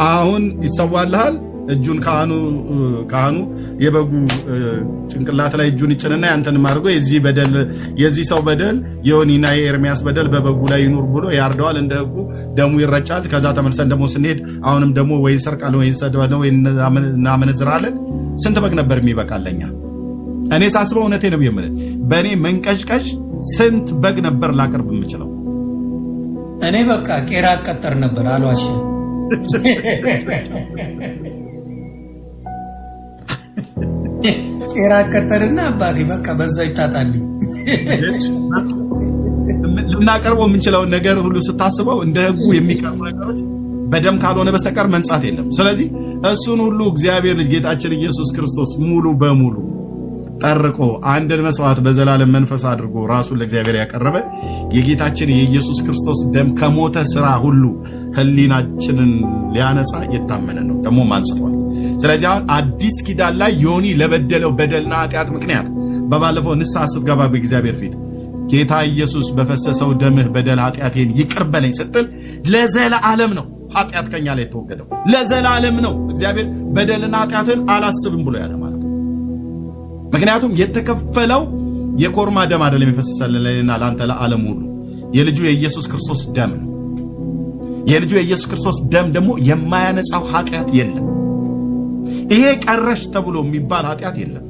Speaker 2: አሁን ይሰዋልሃል። እጁን ካህኑ የበጉ ጭንቅላት ላይ እጁን ይጭንና ያንተንም አድርጎ የዚህ በደል የዚህ ሰው በደል የዮኒና የኤርሚያስ በደል በበጉ ላይ ይኑር ብሎ ያርደዋል። እንደ ሕጉ ደሙ ይረጫል። ከዛ ተመልሰን ደግሞ ስንሄድ አሁንም ደግሞ ወይ እንሰርቃለን ወይ እንሰድባለን ወይ እናመነዝራለን። ስንት በግ ነበር የሚበቃለኛ? እኔ ሳስበው እውነቴ ነው የምልህ፣ በእኔ መንቀዥቀዥ ስንት በግ ነበር ላቀርብ የምችለው?
Speaker 1: እኔ በቃ ቄራ አቀጠር ነበር አልዋሽም። ቄራ አቀጠርና አባቴ በቃ በዛ ይታጣልኝ።
Speaker 2: ልናቀርበው የምንችለውን ነገር ሁሉ ስታስበው እንደ ሕጉ የሚቀርቡ ነገሮች በደም ካልሆነ በስተቀር መንጻት የለም። ስለዚህ እሱን ሁሉ እግዚአብሔር ልጅ ጌታችን ኢየሱስ ክርስቶስ ሙሉ በሙሉ ጠርቆ አንድን መስዋዕት በዘላለም መንፈስ አድርጎ ራሱን ለእግዚአብሔር ያቀረበ የጌታችን የኢየሱስ ክርስቶስ ደም ከሞተ ስራ ሁሉ ሕሊናችንን ሊያነጻ የታመነ ነው፣ ደግሞ አንጽቷል። ስለዚህ አሁን አዲስ ኪዳን ላይ ዮኒ ለበደለው በደልና ኃጢአት ምክንያት በባለፈው ንስሐ ስትገባ በእግዚአብሔር ፊት ጌታ ኢየሱስ በፈሰሰው ደምህ በደል ኃጢአቴን ይቅር በለኝ ስትል ለዘላለም ነው ኃጢአት ከኛ ላይ የተወገደው። ለዘላለም ነው እግዚአብሔር በደልና ኃጢአትን አላስብም ብሎ ያለ ማለት ነው። ምክንያቱም የተከፈለው የኮርማ ደም አይደለም የፈሰሰልን ለእኔና ለአንተ ለዓለም ሁሉ የልጁ የኢየሱስ ክርስቶስ ደም ነው። የልጁ የኢየሱስ ክርስቶስ ደም ደግሞ የማያነጻው ኃጢአት የለም። ይሄ ቀረሽ ተብሎ የሚባል ኃጢአት የለም።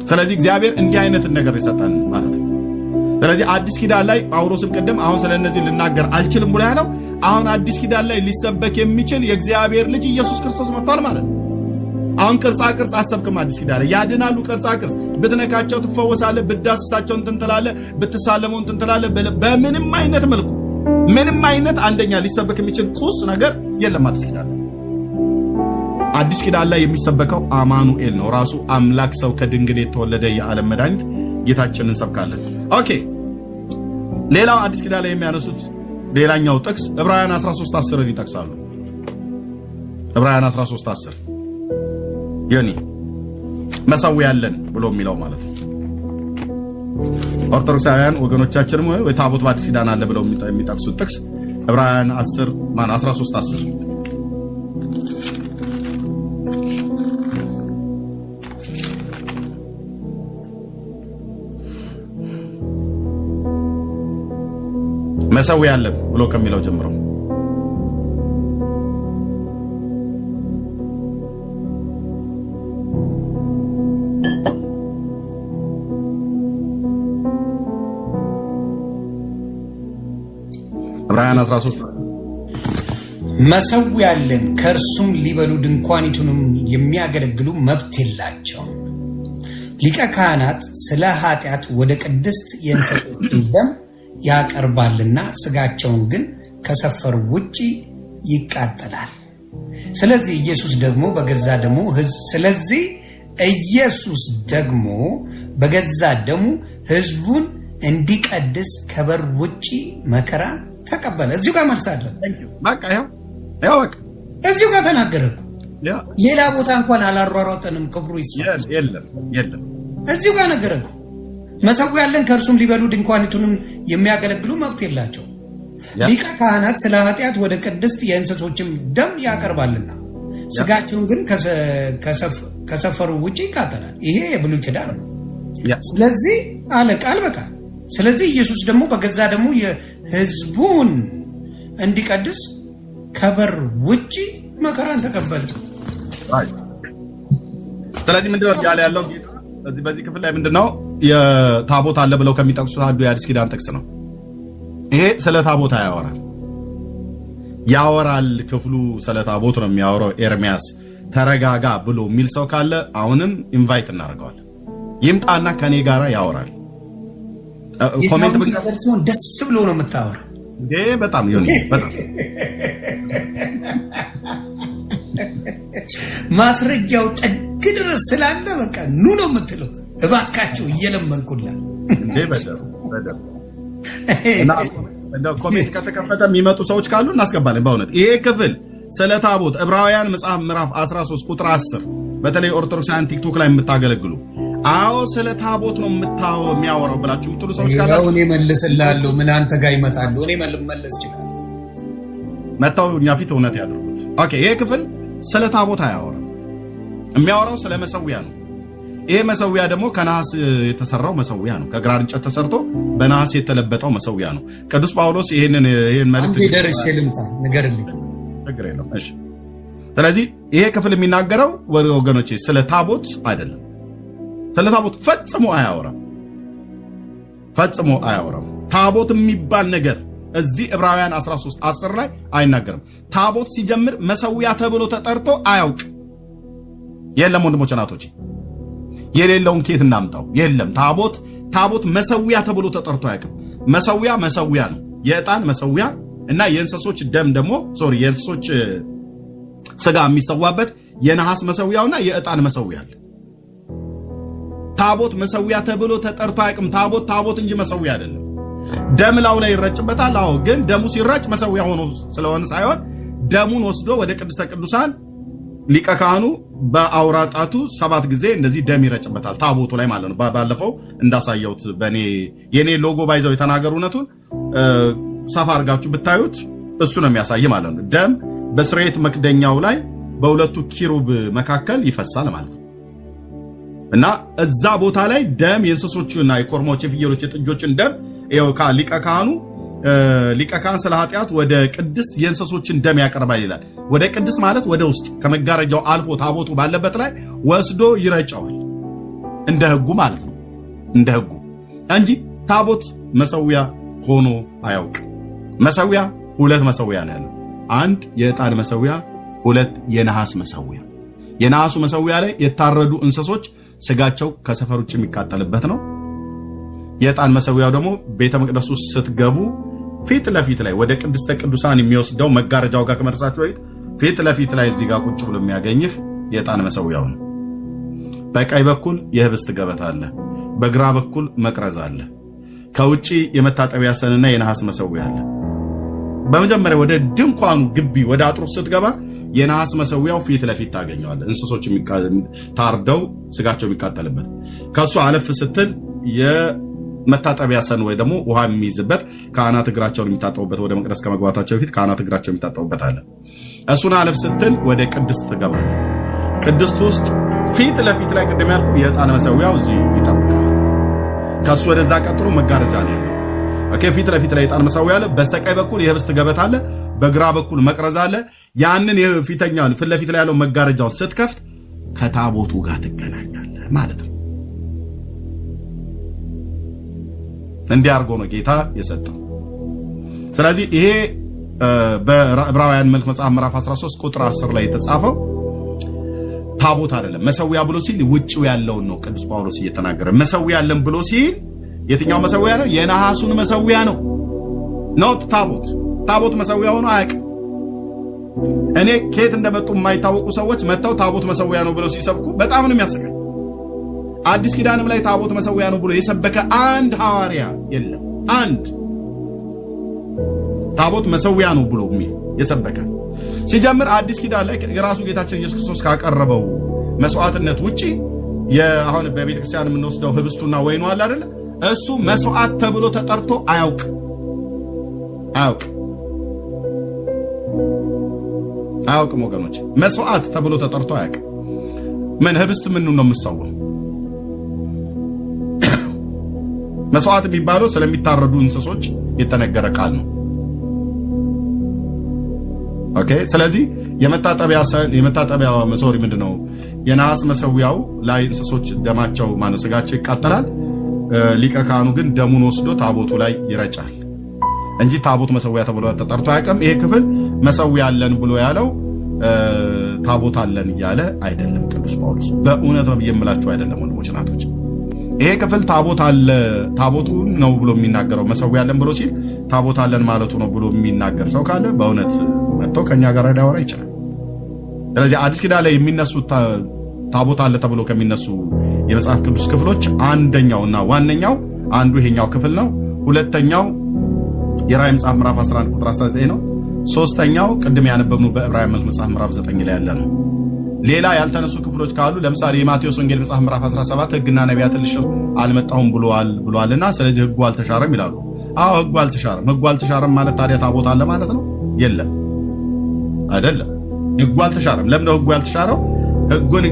Speaker 2: ስለዚህ እግዚአብሔር እንዲህ አይነትን ነገር ይሰጣል ማለት ነው። ስለዚህ አዲስ ኪዳን ላይ ጳውሎስም ቅድም አሁን ስለነዚህ ልናገር አልችልም ብሎ ያለው አሁን አዲስ ኪዳን ላይ ሊሰበክ የሚችል የእግዚአብሔር ልጅ ኢየሱስ ክርስቶስ መጥቷል ማለት ነው። አሁን ቅርጻ ቅርጽ አሰብክም። አዲስ ኪዳን ላይ ያድናሉ። ቅርጻ ቅርጽ ብትነካቸው ትፈወሳለህ፣ ብትዳስሳቸው እንትን ትላለህ፣ ብትሳለመው እንትን ትላለህ። በምንም አይነት መልኩ ምንም አይነት አንደኛ ሊሰበክ የሚችል ቁስ ነገር የለም አዲስ ኪዳን። አዲስ ኪዳን ላይ የሚሰበከው አማኑኤል ነው። ራሱ አምላክ ሰው ከድንግል የተወለደ የዓለም መድኃኒት ጌታችንን እንሰብካለን። Okay፣ ሌላው አዲስ ኪዳን ላይ የሚያነሱት ሌላኛው ጥቅስ ዕብራውያን 13:10 ይጠቅሳሉ። ዕብራውያን 13:10 ዮኒ መሠዊያ አለን ብሎ የሚለው ማለት ነው። ኦርቶዶክሳውያን ወገኖቻችንም ወይ ታቦት በአዲስ ኪዳን አለ ብለው የሚጠቅሱት ጥቅስ ዕብራውያን 10 ማን 13:10። መሠዊያ አለን ብሎ ከሚለው ጀምሮ። ዕብራውያን 13።
Speaker 1: መሠዊያ አለን፣ ከእርሱም ሊበሉ ድንኳኒቱንም የሚያገለግሉ መብት የላቸውም። ሊቀ ካህናት ስለ ኃጢአት ወደ ቅድስት የእንስሶችን ደም ያቀርባልና ስጋቸውን ግን ከሰፈሩ ውጪ ይቃጠላል። ስለዚህ ኢየሱስ ደግሞ በገዛ ደሙ ሕዝቡን እንዲቀድስ ከበር ውጪ መከራ ተቀበለ። እዚሁ ጋር መልስ አለ።
Speaker 2: በቃ ይኸው ይኸው በቃ።
Speaker 1: እዚሁ ጋር ተናገረ እኮ። ሌላ ቦታ እንኳን አላሯሯጠንም። ክብሩ ይስፋ።
Speaker 2: የለም የለም።
Speaker 1: እዚሁ ጋር ነገረ እኮ። መሠዊያ አለን፣ ከእርሱም ሊበሉ ድንኳኒቱንም የሚያገለግሉ መብት የላቸው። ሊቀ ካህናት ስለ ኃጢአት ወደ ቅድስት የእንስሶችም ደም ያቀርባልና ስጋቸውን ግን ከሰፈሩ ውጭ ይቃጠላል። ይሄ የብሉይ ኪዳን ነው። ስለዚህ አለ ቃል በቃል፣ ስለዚህ ኢየሱስ ደግሞ በገዛ ደሙ የህዝቡን እንዲቀድስ ከበር ውጭ መከራን ተቀበለ።
Speaker 2: ስለዚህ ምንድነው እያለ ያለው ጌታ በዚህ ክፍል ላይ? ምንድነው የታቦት አለ ብለው ከሚጠቅሱት አንዱ የአዲስ ኪዳን ጥቅስ ነው። ይሄ ስለ ታቦት አያወራል። ያወራል፣ ክፍሉ ስለ ታቦት ነው የሚያወራው። ኤርሚያስ ተረጋጋ ብሎ የሚል ሰው ካለ አሁንም invite እናደርገዋለን። ይምጣና ከኔ ጋራ ያወራል። Comment
Speaker 1: ነገር ሲሆን ደስ ብሎ ነው የምታወራው።
Speaker 2: እንዴ በጣም ይሁን በጣም።
Speaker 1: ማስረጃው ጥግ ድረስ ስላለ በቃ ኑ ነው የምትለው። እባካችሁ እየለመንኩላ።
Speaker 2: እንዴ በደምብ በደምብ። እና እንደው comment ከተከፈተ የሚመጡ ሰዎች ካሉ እናስገባለን። በእውነት ይሄ ክፍል ስለ ታቦት ዕብራውያን መጽሐፍ ምዕራፍ 13 ቁጥር 10፣ በተለይ ኦርቶዶክሳውያን ቲክቶክ ላይ የምታገለግሉ፣ አዎ ስለ ታቦት ነው የሚያወራው ብላችሁ የምትሉ ሰዎች ካላችሁ
Speaker 1: እኔ መልስልሃለሁ። ምን አንተ ጋር ይመጣሉ? እኔ መለስ ይችላል።
Speaker 2: መጥተው እኛ ፊት እውነት ያድርጉት። Okay፣ ይሄ ክፍል ስለ ታቦት አያወራም። የሚያወራው ስለ መሰዊያ ነው። ይሄ መሰዊያ ደግሞ ከነሐስ የተሰራው መሰዊያ ነው። ከግራር እንጨት ተሰርቶ በነሐስ የተለበጠው መሰዊያ ነው። ቅዱስ ጳውሎስ ይሄን መልእክት
Speaker 1: አንዴ ደርሼ ልምጣ፣ ንገርልኝ።
Speaker 2: ችግር የለውም። እሺ። ስለዚህ ይሄ ክፍል የሚናገረው ወገኖቼ ስለ ታቦት አይደለም። ስለ ታቦት ፈጽሞ አያወራም። ፈጽሞ አያወራም። ታቦት የሚባል ነገር እዚህ ዕብራውያን 13 10 ላይ አይናገርም። ታቦት ሲጀምር መሰዊያ ተብሎ ተጠርቶ አያውቅ። የለም ወንድሞች እናቶቼ፣ የሌለውን ኬት እናምጣው? የለም፣ ታቦት መሰዊያ ተብሎ ተጠርቶ አያውቅም። መሰዊያ መሰዊያ ነው። የዕጣን መሰዊያ እና የእንስሶች ደም ደግሞ፣ sorry፣ የእንስሶች ስጋ የሚሰዋበት የነሐስ መሰዊያውና የዕጣን መሰዊያ አለ። ታቦት መሰዊያ ተብሎ ተጠርቶ አያውቅም። ታቦት ታቦት እንጂ መሰዊያ አይደለም። ደም ላዩ ላይ ይረጭበታል። አዎ፣ ግን ደሙ ሲረጭ መሰዊያ ሆኖ ስለሆነ ሳይሆን ደሙን ወስዶ ወደ ቅድስተ ቅዱሳን ሊቀ ካህኑ በአውራ ጣቱ ሰባት ጊዜ እንደዚህ ደም ይረጭበታል ታቦቱ ላይ ማለት ነው። ባለፈው እንዳሳየሁት በኔ የኔ ሎጎ ባይዘው የተናገሩ እውነቱን ሰፋ አድርጋችሁ ብታዩት እሱ ነው የሚያሳይ ማለት ነው። ደም በስርየት መክደኛው ላይ በሁለቱ ኪሩብ መካከል ይፈሳል ማለት ነው። እና እዛ ቦታ ላይ ደም የእንስሶቹና የኮርማዎች፣ የፍየሎች፣ የጥጆችን ደም ይኸው ሊቀ ካህኑ ሊቀ ካህን ስለ ኃጢአት ወደ ቅድስት የእንስሶችን ደም ያቀርባል ይላል። ወደ ቅድስት ማለት ወደ ውስጥ ከመጋረጃው አልፎ ታቦቱ ባለበት ላይ ወስዶ ይረጨዋል። እንደ ሕጉ ማለት ነው። እንደ ሕጉ እንጂ ታቦት መሰዊያ ሆኖ አያውቅ። መሰዊያ ሁለት መሰዊያ ነው ያለው። አንድ የዕጣን መሰዊያ፣ ሁለት የነሐስ መሰዊያ። የነሐሱ መሰዊያ ላይ የታረዱ እንስሶች ስጋቸው ከሰፈር ውጭ የሚቃጠልበት ነው። የዕጣን መሰዊያው ደግሞ ቤተ መቅደስ ውስጥ ስትገቡ ፊት ለፊት ላይ ወደ ቅድስተ ቅዱሳን የሚወስደው መጋረጃው ጋር ከመድረሳችሁ በፊት ፊት ለፊት ላይ እዚህ ጋር ቁጭ ብሎ የሚያገኝህ የዕጣን መሰዊያው ነው። በቀኝ በኩል የህብስት ገበታ አለ፣ በግራ በኩል መቅረዝ አለ። ከውጪ የመታጠቢያ ሰንና የነሐስ መሰዊያ አለ። በመጀመሪያ ወደ ድንኳኑ ግቢ ወደ አጥሩ ስትገባ የነሐስ መሰዊያው ፊት ለፊት ታገኘዋለህ። እንስሶች ታርደው ስጋቸው የሚቃጠልበት። ከሱ አለፍ ስትል የመታጠቢያ ሰን ወይ ደግሞ ውሃ የሚይዝበት ካህናት እግራቸውን የሚታጠቡበት፣ ወደ መቅደስ ከመግባታቸው በፊት ካህናት እግራቸውን የሚታጠቡበት አለ። እሱን አለፍ ስትል ወደ ቅድስት ትገባለህ። ቅድስት ውስጥ ፊት ለፊት ላይ ቅድም ያልኩህ የዕጣን መሰዊያው እዚህ ይጠብቃል። ከሱ ወደዛ ቀጥሎ መጋረጃ ነው ያለው። Okay፣ ፊት ለፊት ላይ የዕጣን መሰዊያ አለ። በስተቀኝ በኩል የህብስት ገበታ አለ። በግራ በኩል መቅረዝ አለ። ያንን የፊተኛውን ፊት ለፊት ላይ ያለው መጋረጃውን ስትከፍት ከታቦቱ ጋር ትገናኛለህ ማለት ነው። እንዲህ አድርጎ ነው ጌታ የሰጠው። ስለዚህ ይሄ በዕብራውያን መልክ መጽሐፍ ምዕራፍ 13 ቁጥር 10 ላይ የተጻፈው ታቦት አይደለም። መሰዊያ ብሎ ሲል ውጭው ያለውን ነው ቅዱስ ጳውሎስ እየተናገረ። መሰዊያ አለን ብሎ ሲል የትኛው መሰዊያ ነው? የነሐሱን መሰዊያ ነው። Not ታቦት። ታቦት መሰዊያ ሆኖ አያውቅም። እኔ ከየት እንደመጡ የማይታወቁ ሰዎች መጥተው ታቦት መሰዊያ ነው ብለው ሲሰብኩ በጣም ነው የሚያስቀኝ። አዲስ ኪዳንም ላይ ታቦት መሰዊያ ነው ብሎ የሰበከ አንድ ሐዋርያ የለም። አንድ ታቦት መሰዊያ ነው ብሎ የሚል የሰበከ ሲጀምር አዲስ ኪዳን ላይ የራሱ ጌታችን ኢየሱስ ክርስቶስ ካቀረበው መስዋዕትነት ውጪ አሁን በቤተክርስቲያን የምንወስደው ህብስቱና ወይኑ አለ አይደለ? እሱ መስዋዕት ተብሎ ተጠርቶ አያውቅ አያውቅ አያውቅም ወገኖች፣ መስዋዕት ተብሎ ተጠርቶ አያውቅም። ምን ህብስት ምኑ ነው የምሰዋው? መስዋዕት የሚባለው ስለሚታረዱ እንስሶች የተነገረ ቃል ነው። Okay፣ ስለዚህ የመታጠቢያ sorry ምንድነው የነሐስ መሰዊያው ላይ እንስሶች ደማቸው ማነው ስጋቸው ይቃጠላል። ሊቀ ካህኑ ግን ደሙን ወስዶ ታቦቱ ላይ ይረጫል እንጂ ታቦት መሰዊያ ተብሎ ተጠርቶ አያውቅም። ይሄ ክፍል መሰዊያ አለን ብሎ ያለው ታቦት አለን እያለ አይደለም ቅዱስ ጳውሎስ። በእውነት ነው ብዬ የምላችሁ አይደለም ወንድሞች እናቶች። ይሄ ክፍል ታቦት አለ ታቦቱን ነው ብሎ የሚናገረው መሰዊያ አለን ብሎ ሲል ታቦት አለን ማለቱ ነው ብሎ የሚናገር ሰው ካለ በእውነት መጥቶ ከኛ ጋር ሊያወራ ይችላል። ስለዚህ አዲስ ኪዳን ላይ የሚነሱ ታቦት አለ ተብሎ ከሚነሱ የመጽሐፍ ቅዱስ ክፍሎች አንደኛውና ዋነኛው አንዱ ይሄኛው ክፍል ነው። ሁለተኛው የራእይ መጽሐፍ ምዕራፍ 11 ቁጥር 19 ነው። ሶስተኛው ቅድም ያነበብነው በዕብራውያን መልክ መጽሐፍ ምዕራፍ 9 ላይ ያለ ነው። ሌላ ያልተነሱ ክፍሎች ካሉ ለምሳሌ የማቴዎስ ወንጌል መጽሐፍ ምዕራፍ 17 ሕግና ነቢያትን ልሽር አልመጣሁም ብሏልና ስለዚህ ሕጉ አልተሻረም ይላሉ። አዎ ሕጉ አልተሻረም። ሕጉ አልተሻረም ማለት ታዲያ ታቦት አለ ማለት ነው? የለም፣ አይደለም። ሕጉ አልተሻረም። ለምን ነው ሕጉ ያልተሻረው? ሕጉን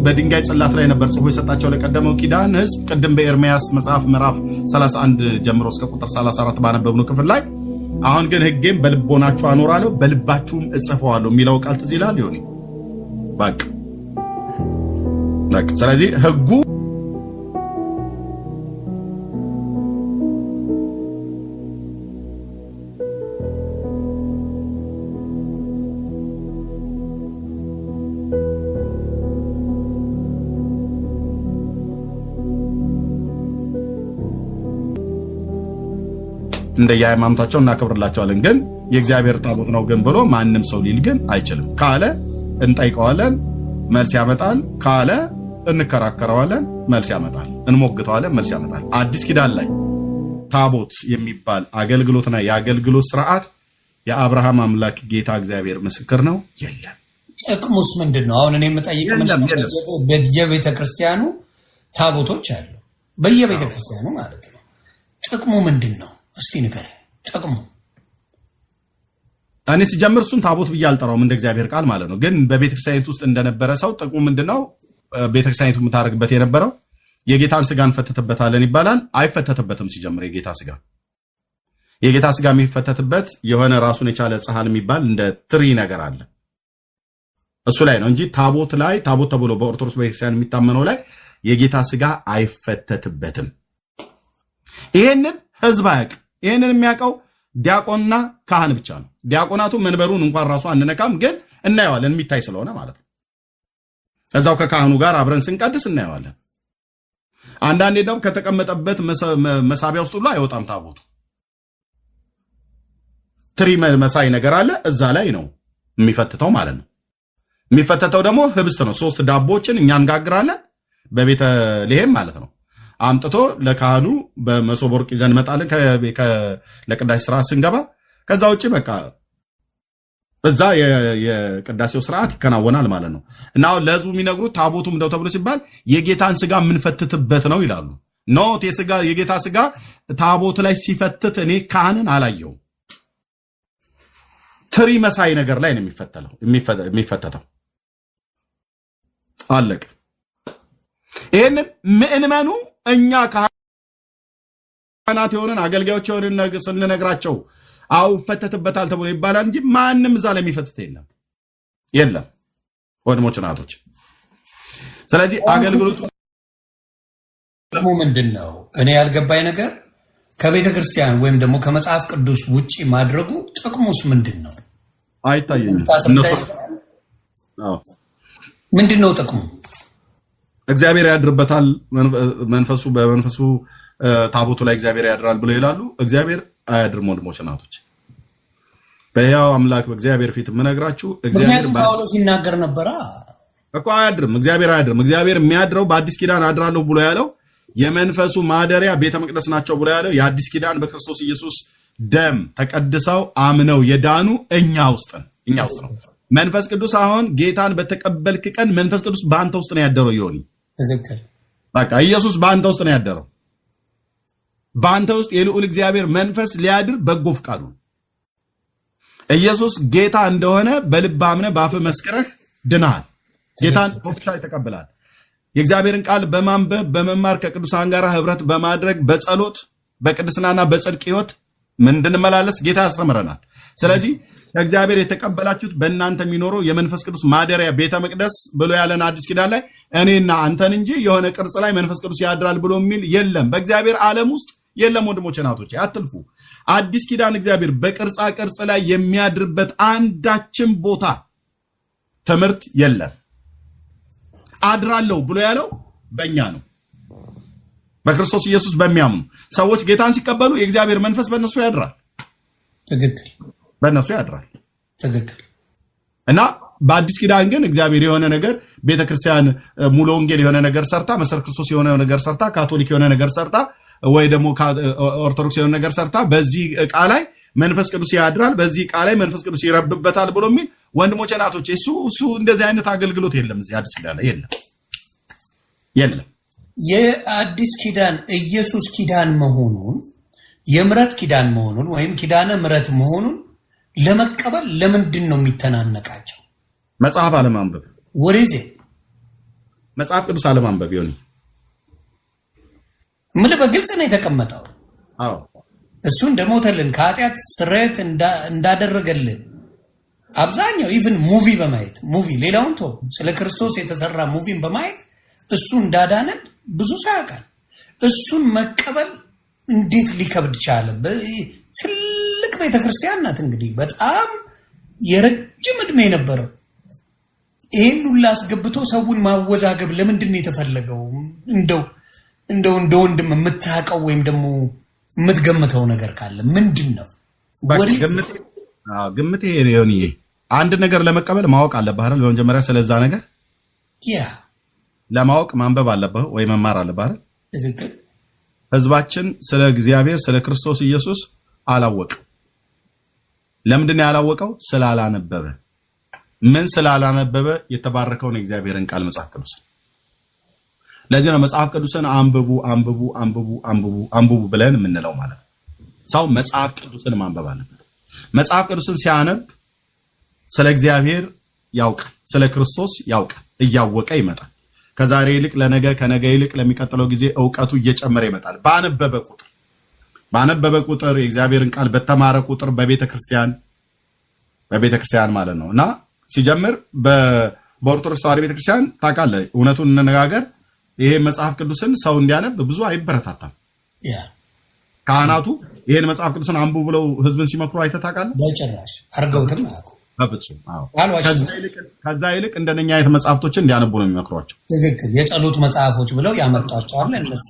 Speaker 2: በድንጋይ ጽላት ላይ ነበር ጽፎ የሰጣቸው ለቀደመው ኪዳን ሕዝብ። ቅድም በኤርምያስ መጽሐፍ ምዕራፍ 31 ጀምሮ እስከ ቁጥር 34 ባነበብነው ክፍል ላይ አሁን ግን ሕጌን በልቦናችሁ አኖራለሁ በልባችሁም እጽፈዋለሁ የሚለው ቃል ትዝ ይላል ይሆን? በቃ በቃ። ስለዚህ ሕጉ እንደየሃይማኖታቸው እናከብርላቸዋለን። ግን የእግዚአብሔር ታቦት ነው ግን ብሎ ማንም ሰው ሊል ግን አይችልም። ካለ እንጠይቀዋለን፣ መልስ ያመጣል። ካለ እንከራከረዋለን፣ መልስ ያመጣል። እንሞግተዋለን፣ መልስ ያመጣል። አዲስ ኪዳን ላይ ታቦት የሚባል አገልግሎትና የአገልግሎት ስርዓት የአብርሃም አምላክ ጌታ እግዚአብሔር ምስክር ነው፣ የለም።
Speaker 1: ጥቅሙስ ምንድን ነው? አሁን እኔ የምጠይቅ በየቤተ ክርስቲያኑ ታቦቶች አሉ፣ በየቤተ ክርስቲያኑ ማለት ነው። ጥቅሙ ምንድን ነው? እስቲ ንገረኝ ጥቅሙ።
Speaker 2: እኔ ሲጀምር እሱን ታቦት ብዬ አልጠራውም እንደ እግዚአብሔር ቃል ማለት ነው። ግን በቤተክርስቲያኒቱ ውስጥ እንደነበረ ሰው ጥቅሙ ምንድነው? ቤተክርስቲያኒቱ የምታደርግበት የነበረው የጌታን ስጋ እንፈትትበታለን ይባላል። አይፈተትበትም። ሲጀምር የጌታ ስጋ የጌታ ስጋ የሚፈተትበት የሆነ ራሱን የቻለ ጸሐል የሚባል እንደ ትሪ ነገር አለ። እሱ ላይ ነው እንጂ ታቦት ላይ፣ ታቦት ተብሎ በኦርቶዶክስ ቤተክርስቲያን የሚታመነው ላይ የጌታ ስጋ አይፈተትበትም። ይሄንን ህዝብ አያውቅ። ይሄንን የሚያውቀው ዲያቆንና ካህን ብቻ ነው። ዲያቆናቱ መንበሩን እንኳን ራሱ አንነካም፣ ግን እናየዋለን፣ የሚታይ ስለሆነ ማለት ነው። እዛው ከካህኑ ጋር አብረን ስንቀድስ እናየዋለን። አንዳንዴ ደግሞ ከተቀመጠበት መሳቢያ ውስጥ ሁሉ አይወጣም ታቦቱ። ትሪ መሳይ ነገር አለ፣ እዛ ላይ ነው የሚፈትተው ማለት ነው። የሚፈተተው ደግሞ ህብስት ነው። 3 ዳቦችን እኛ እንጋግራለን በቤተ ልሔም ማለት ነው። አምጥቶ ለካህኑ በመሶብ ወርቅ ይዘን እንመጣለን ለቅዳሴ ስርዓት ስንገባ። ከዛ ውጪ በቃ እዛ የቅዳሴው ስርዓት ይከናወናል ማለት ነው። እና አሁን ለህዝቡ የሚነግሩት ታቦቱ እንደው ተብሎ ሲባል የጌታን ስጋ የምንፈትትበት ነው ይላሉ። Not የጌታ ስጋ ታቦት ላይ ሲፈትት እኔ ካህንን አላየሁም። ትሪ መሳይ ነገር ላይ ነው የሚፈተተው። አለቀ። ይሄንን ምእመኑ እኛ ካህናት የሆነን አገልጋዮች የሆነን ስንነግራቸው አው ፈተትበታል ተብሎ ይባላል እንጂ ማንም እዛ ላይ የሚፈትት የለም የለም ወንድሞች እናቶች። ስለዚህ አገልግሎቱ
Speaker 1: ጥቅሙ ምንድነው? እኔ ያልገባኝ ነገር ከቤተ ክርስቲያን ወይም ደግሞ ከመጽሐፍ ቅዱስ ውጪ ማድረጉ ጥቅሙስ ምንድነው?
Speaker 2: አይታየኝም። እነሱ አዎ
Speaker 1: ምንድነው ጥቅሙ?
Speaker 2: እግዚአብሔር ያድርበታል፣ መንፈሱ በመንፈሱ ታቦቱ ላይ እግዚአብሔር ያድራል ብለው ይላሉ። እግዚአብሔር አያድርም ወንድሞች እናቶች። በሕያው አምላክ በእግዚአብሔር ፊት የምነግራችሁ እግዚአብሔር
Speaker 1: ምክንያቱም ጳውሎስ ይናገር ነበር
Speaker 2: እኮ አያድርም። እግዚአብሔር አያድርም። እግዚአብሔር የሚያድረው በአዲስ ኪዳን አድራለሁ ብሎ ያለው የመንፈሱ ማደሪያ ቤተ መቅደስ ናቸው ብሎ ያለው የአዲስ ኪዳን በክርስቶስ ኢየሱስ ደም ተቀድሰው አምነው የዳኑ እኛ ውስጥ ነው። መንፈስ ቅዱስ አሁን ጌታን በተቀበልክ ቀን መንፈስ ቅዱስ በአንተ ውስጥ ነው ያደረው። ይሆን
Speaker 1: ትክክል።
Speaker 2: በቃ ኢየሱስ በአንተ ውስጥ ነው ያደረው። በአንተ ውስጥ የልዑል እግዚአብሔር መንፈስ ሊያድር በጎ ፍቃዱ ነው። ኢየሱስ ጌታ እንደሆነ በልብህ አምነህ በአፍህ መስክረህ ድነሃል። ጌታን officially ተቀብለሃል። የእግዚአብሔርን ቃል በማንበብ በመማር ከቅዱሳን ጋር ህብረት በማድረግ በጸሎት በቅድስናና በጽድቅ ህይወት ምን እንድንመላለስ ጌታ ያስተምረናል። ስለዚህ ከእግዚአብሔር የተቀበላችሁት በእናንተ የሚኖረው የመንፈስ ቅዱስ ማደሪያ ቤተ መቅደስ ብሎ ያለን አዲስ ኪዳን ላይ እኔና አንተን እንጂ የሆነ ቅርጽ ላይ መንፈስ ቅዱስ ያድራል ብሎ የሚል የለም። በእግዚአብሔር ዓለም ውስጥ የለም። ወንድሞቼ እናቶቼ አትልፉ። አዲስ ኪዳን እግዚአብሔር በቅርጻ ቅርጽ ላይ የሚያድርበት አንዳችም ቦታ ትምህርት የለም። አድራለሁ ብሎ ያለው በእኛ ነው፣ በክርስቶስ ኢየሱስ በሚያምኑ ሰዎች ጌታን ሲቀበሉ የእግዚአብሔር መንፈስ በእነሱ ያድራል።
Speaker 1: ትክክል።
Speaker 2: በእነሱ ያድራል።
Speaker 1: ትክክል።
Speaker 2: እና በአዲስ ኪዳን ግን እግዚአብሔር የሆነ ነገር ቤተክርስቲያን ሙሉ ወንጌል የሆነ ነገር ሰርታ፣ መሰረ ክርስቶስ የሆነ ነገር ሰርታ፣ ካቶሊክ የሆነ ነገር ሰርታ፣ ወይ ደግሞ ኦርቶዶክስ የሆነ ነገር ሰርታ በዚህ ዕቃ ላይ መንፈስ ቅዱስ ያድራል፣ በዚህ ዕቃ ላይ መንፈስ ቅዱስ ይረብበታል ብሎ የሚል ወንድሞቼ እናቶቼ፣ እሱ እንደዚህ አይነት አገልግሎት የለም። እዚህ አዲስ ኪዳን ላይ የለም፣ የለም።
Speaker 1: የአዲስ ኪዳን ኢየሱስ ኪዳን መሆኑን የምሕረት ኪዳን መሆኑን ወይም ኪዳነ ምሕረት መሆኑን ለመቀበል ለምንድን ነው የሚተናነቃቸው?
Speaker 2: መጽሐፍ አለማንበብ።
Speaker 1: ወደዚህ
Speaker 2: መጽሐፍ ቅዱስ አለማንበብ ይሆን
Speaker 1: ምን በግልጽ ነው የተቀመጠው።
Speaker 2: አዎ
Speaker 1: እሱ እንደሞተልን ከኃጢአት ስርየት እንዳደረገልን አብዛኛው even movie በማየት movie ሌላውን ተው፣ ስለ ክርስቶስ የተሰራ movie ን በማየት እሱ እንዳዳነን ብዙ ሰው ያውቃል። እሱን መቀበል እንዴት ሊከብድ ቻለ? ትልቅ ቤተክርስቲያን ናት። እንግዲህ በጣም የረጅም እድሜ የነበረው ይሄን ሁሉ አስገብቶ ሰውን ማወዛገብ ለምንድን ነው የተፈለገው? እንደው እንደው እንደ ወንድም የምታውቀው ወይም ደግሞ የምትገምተው ነገር ካለ ምንድን ነው?
Speaker 2: ግምቴ ይሄ አንድ ነገር ለመቀበል ማወቅ አለብህ አይደል? በመጀመሪያ ስለዛ ነገር ለማወቅ ማንበብ አለብህ ወይ መማር አለብህ አይደል?
Speaker 1: ትክክል።
Speaker 2: ህዝባችን ስለ እግዚአብሔር ስለ ክርስቶስ ኢየሱስ አላወቀም። ለምንድን ነው ያላወቀው? ስላላነበበ። ምን ስላላነበበ? የተባረከውን የእግዚአብሔርን ቃል መጽሐፍ ቅዱስ። ለዚህ ነው መጽሐፍ ቅዱስን አንብቡ አንብቡ አንብቡ አንብቡ አንብቡ ብለን የምንለው ማለት ነው። ሰው መጽሐፍ ቅዱስን ማንበብ አለበት። መጽሐፍ ቅዱስን ሲያነብ ስለ እግዚአብሔር ያውቃል፣ ስለ ክርስቶስ ያውቃል። እያወቀ ይመጣል። ከዛሬ ይልቅ ለነገ፣ ከነገ ይልቅ ለሚቀጥለው ጊዜ ዕውቀቱ እየጨመረ ይመጣል ባነበበ ቁጥር። ባነበበ ቁጥር፣ የእግዚአብሔርን ቃል በተማረ ቁጥር በቤተክርስቲያን ማለት ነው። እና ሲጀምር በኦርቶዶክስ ተዋሕዶ ቤተክርስቲያን ታውቃለህ፣ እውነቱን እንነጋገር፣ ይሄ መጽሐፍ ቅዱስን ሰው እንዲያነብ ብዙ አይበረታታም። ካህናቱ ይሄን መጽሐፍ ቅዱስን አንቡ ብለው ህዝብን ሲመክሩ አይተህ ታውቃለህ?
Speaker 1: በጭራሽ አድርገውትም አያውቁም።
Speaker 2: በፍጹም። ከዛ ይልቅ እንደነኛ አይነት መጽሐፍቶችን እንዲያነቡ ነው የሚመክሯቸው።
Speaker 1: ትክክል። የጸሎት መጽሐፎች ብለው ያመርጧቸዋል። እነሱ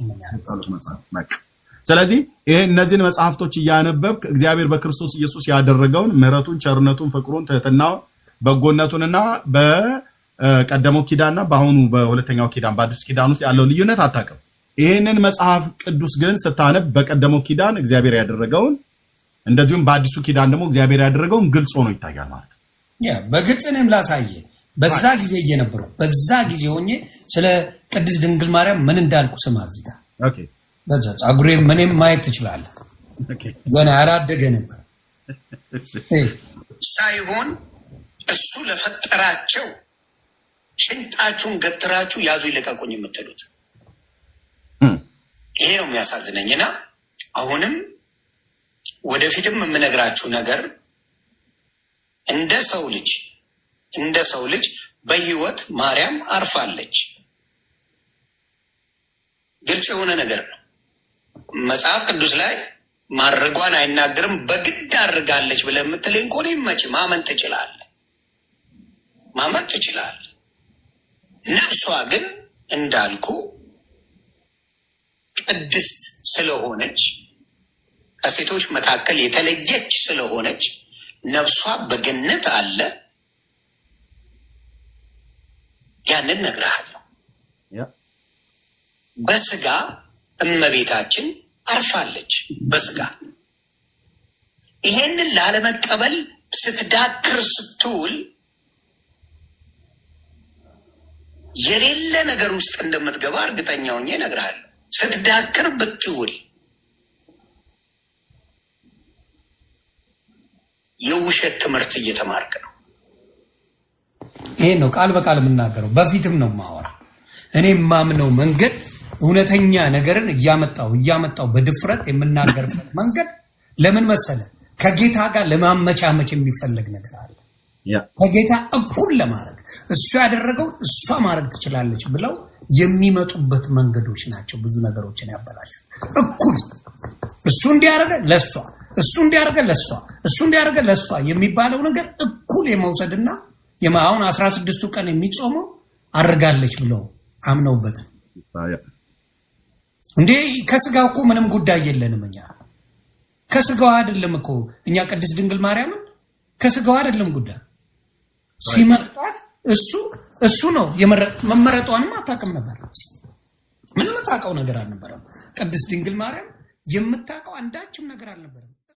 Speaker 2: ስለዚህ ይሄ እነዚህን መጽሐፍቶች እያነበብክ እግዚአብሔር በክርስቶስ ኢየሱስ ያደረገውን ምሕረቱን፣ ቸርነቱን፣ ፍቅሩን፣ ትህትናውን፣ በጎነቱንና በቀደመው ኪዳንና በአሁኑ በሁለተኛው ኪዳን በአዲሱ ኪዳን ውስጥ ያለው ልዩነት አታውቅም። ይህንን መጽሐፍ ቅዱስ ግን ስታነብ በቀደመው ኪዳን እግዚአብሔር ያደረገውን እንደዚሁም በአዲሱ ኪዳን ደግሞ እግዚአብሔር ያደረገውን ግልጽ ሆኖ ይታያል ማለት ነው።
Speaker 1: በግልጽ እኔም ላሳየ በዛ ጊዜ እየነበረው በዛ ጊዜ ሆኜ ስለ ቅድስት ድንግል ማርያም ምን እንዳልኩ ስማ። እዚህ ጋር በዛ ጸጉሬ ምንም ማየት ትችላለህ። ገና ያላደገ ነበር ሳይሆን እሱ ለፈጠራቸው ሽንጣችሁን ገትራችሁ ያዙ ይለቀቁኝ የምትሉት ይሄ ነው የሚያሳዝነኝና አሁንም ወደፊትም የምነግራችሁ ነገር እንደ ሰው ልጅ እንደ ሰው ልጅ በህይወት ማርያም አርፋለች። ግልጽ የሆነ ነገር ነው። መጽሐፍ ቅዱስ ላይ ማድረጓን አይናገርም። በግድ አድርጋለች ብለህ የምትለኝ ከሆነ ይመች፣ ማመን ትችላለህ፣ ማመን ትችላለህ። ነፍሷ ግን እንዳልኩ ቅድስት ስለሆነች ከሴቶች መካከል የተለየች ስለሆነች ነፍሷ በገነት አለ። ያንን እነግርሃለሁ። በስጋ እመቤታችን አርፋለች። በስጋ ይሄንን ላለመቀበል ስትዳክር ስትውል የሌለ ነገር ውስጥ እንደምትገባ እርግጠኛ ሆኜ እነግርሃለሁ። ስትዳክር ብትውል የውሸት ትምህርት እየተማርክ ነው። ይሄ ነው ቃል በቃል የምናገረው። በፊትም ነው ማወራ። እኔ የማምነው መንገድ እውነተኛ ነገርን እያመጣው እያመጣው በድፍረት የምናገርበት መንገድ ለምን መሰለ? ከጌታ ጋር ለማመቻመች የሚፈለግ ነገር አለ። ከጌታ እኩል ለማድረግ እሱ ያደረገው እሷ ማድረግ ትችላለች ብለው የሚመጡበት መንገዶች ናቸው። ብዙ ነገሮችን ያበላሹ። እኩል እሱ እንዲያደርገ ለእሷ፣ እሱ እንዲያደርገ ለእሷ፣ እሱ እንዲያደርገ ለእሷ የሚባለው ነገር እኩል የመውሰድና አሁን 16ቱ ቀን የሚጾመው አድርጋለች ብለው አምነውበት እንዴ። ከስጋው እኮ ምንም ጉዳይ የለንም እኛ። ከስጋው አይደለም እኮ እኛ ቅድስት ድንግል ማርያምን ከስጋው አይደለም ጉዳይ። ሲመርጣት እሱ እሱ ነው። መመረጧንም አታውቅም ነበር። ምንም የምታውቀው ነገር አልነበረም። ቅድስት ድንግል ማርያም የምታውቀው አንዳችም ነገር አልነበረም።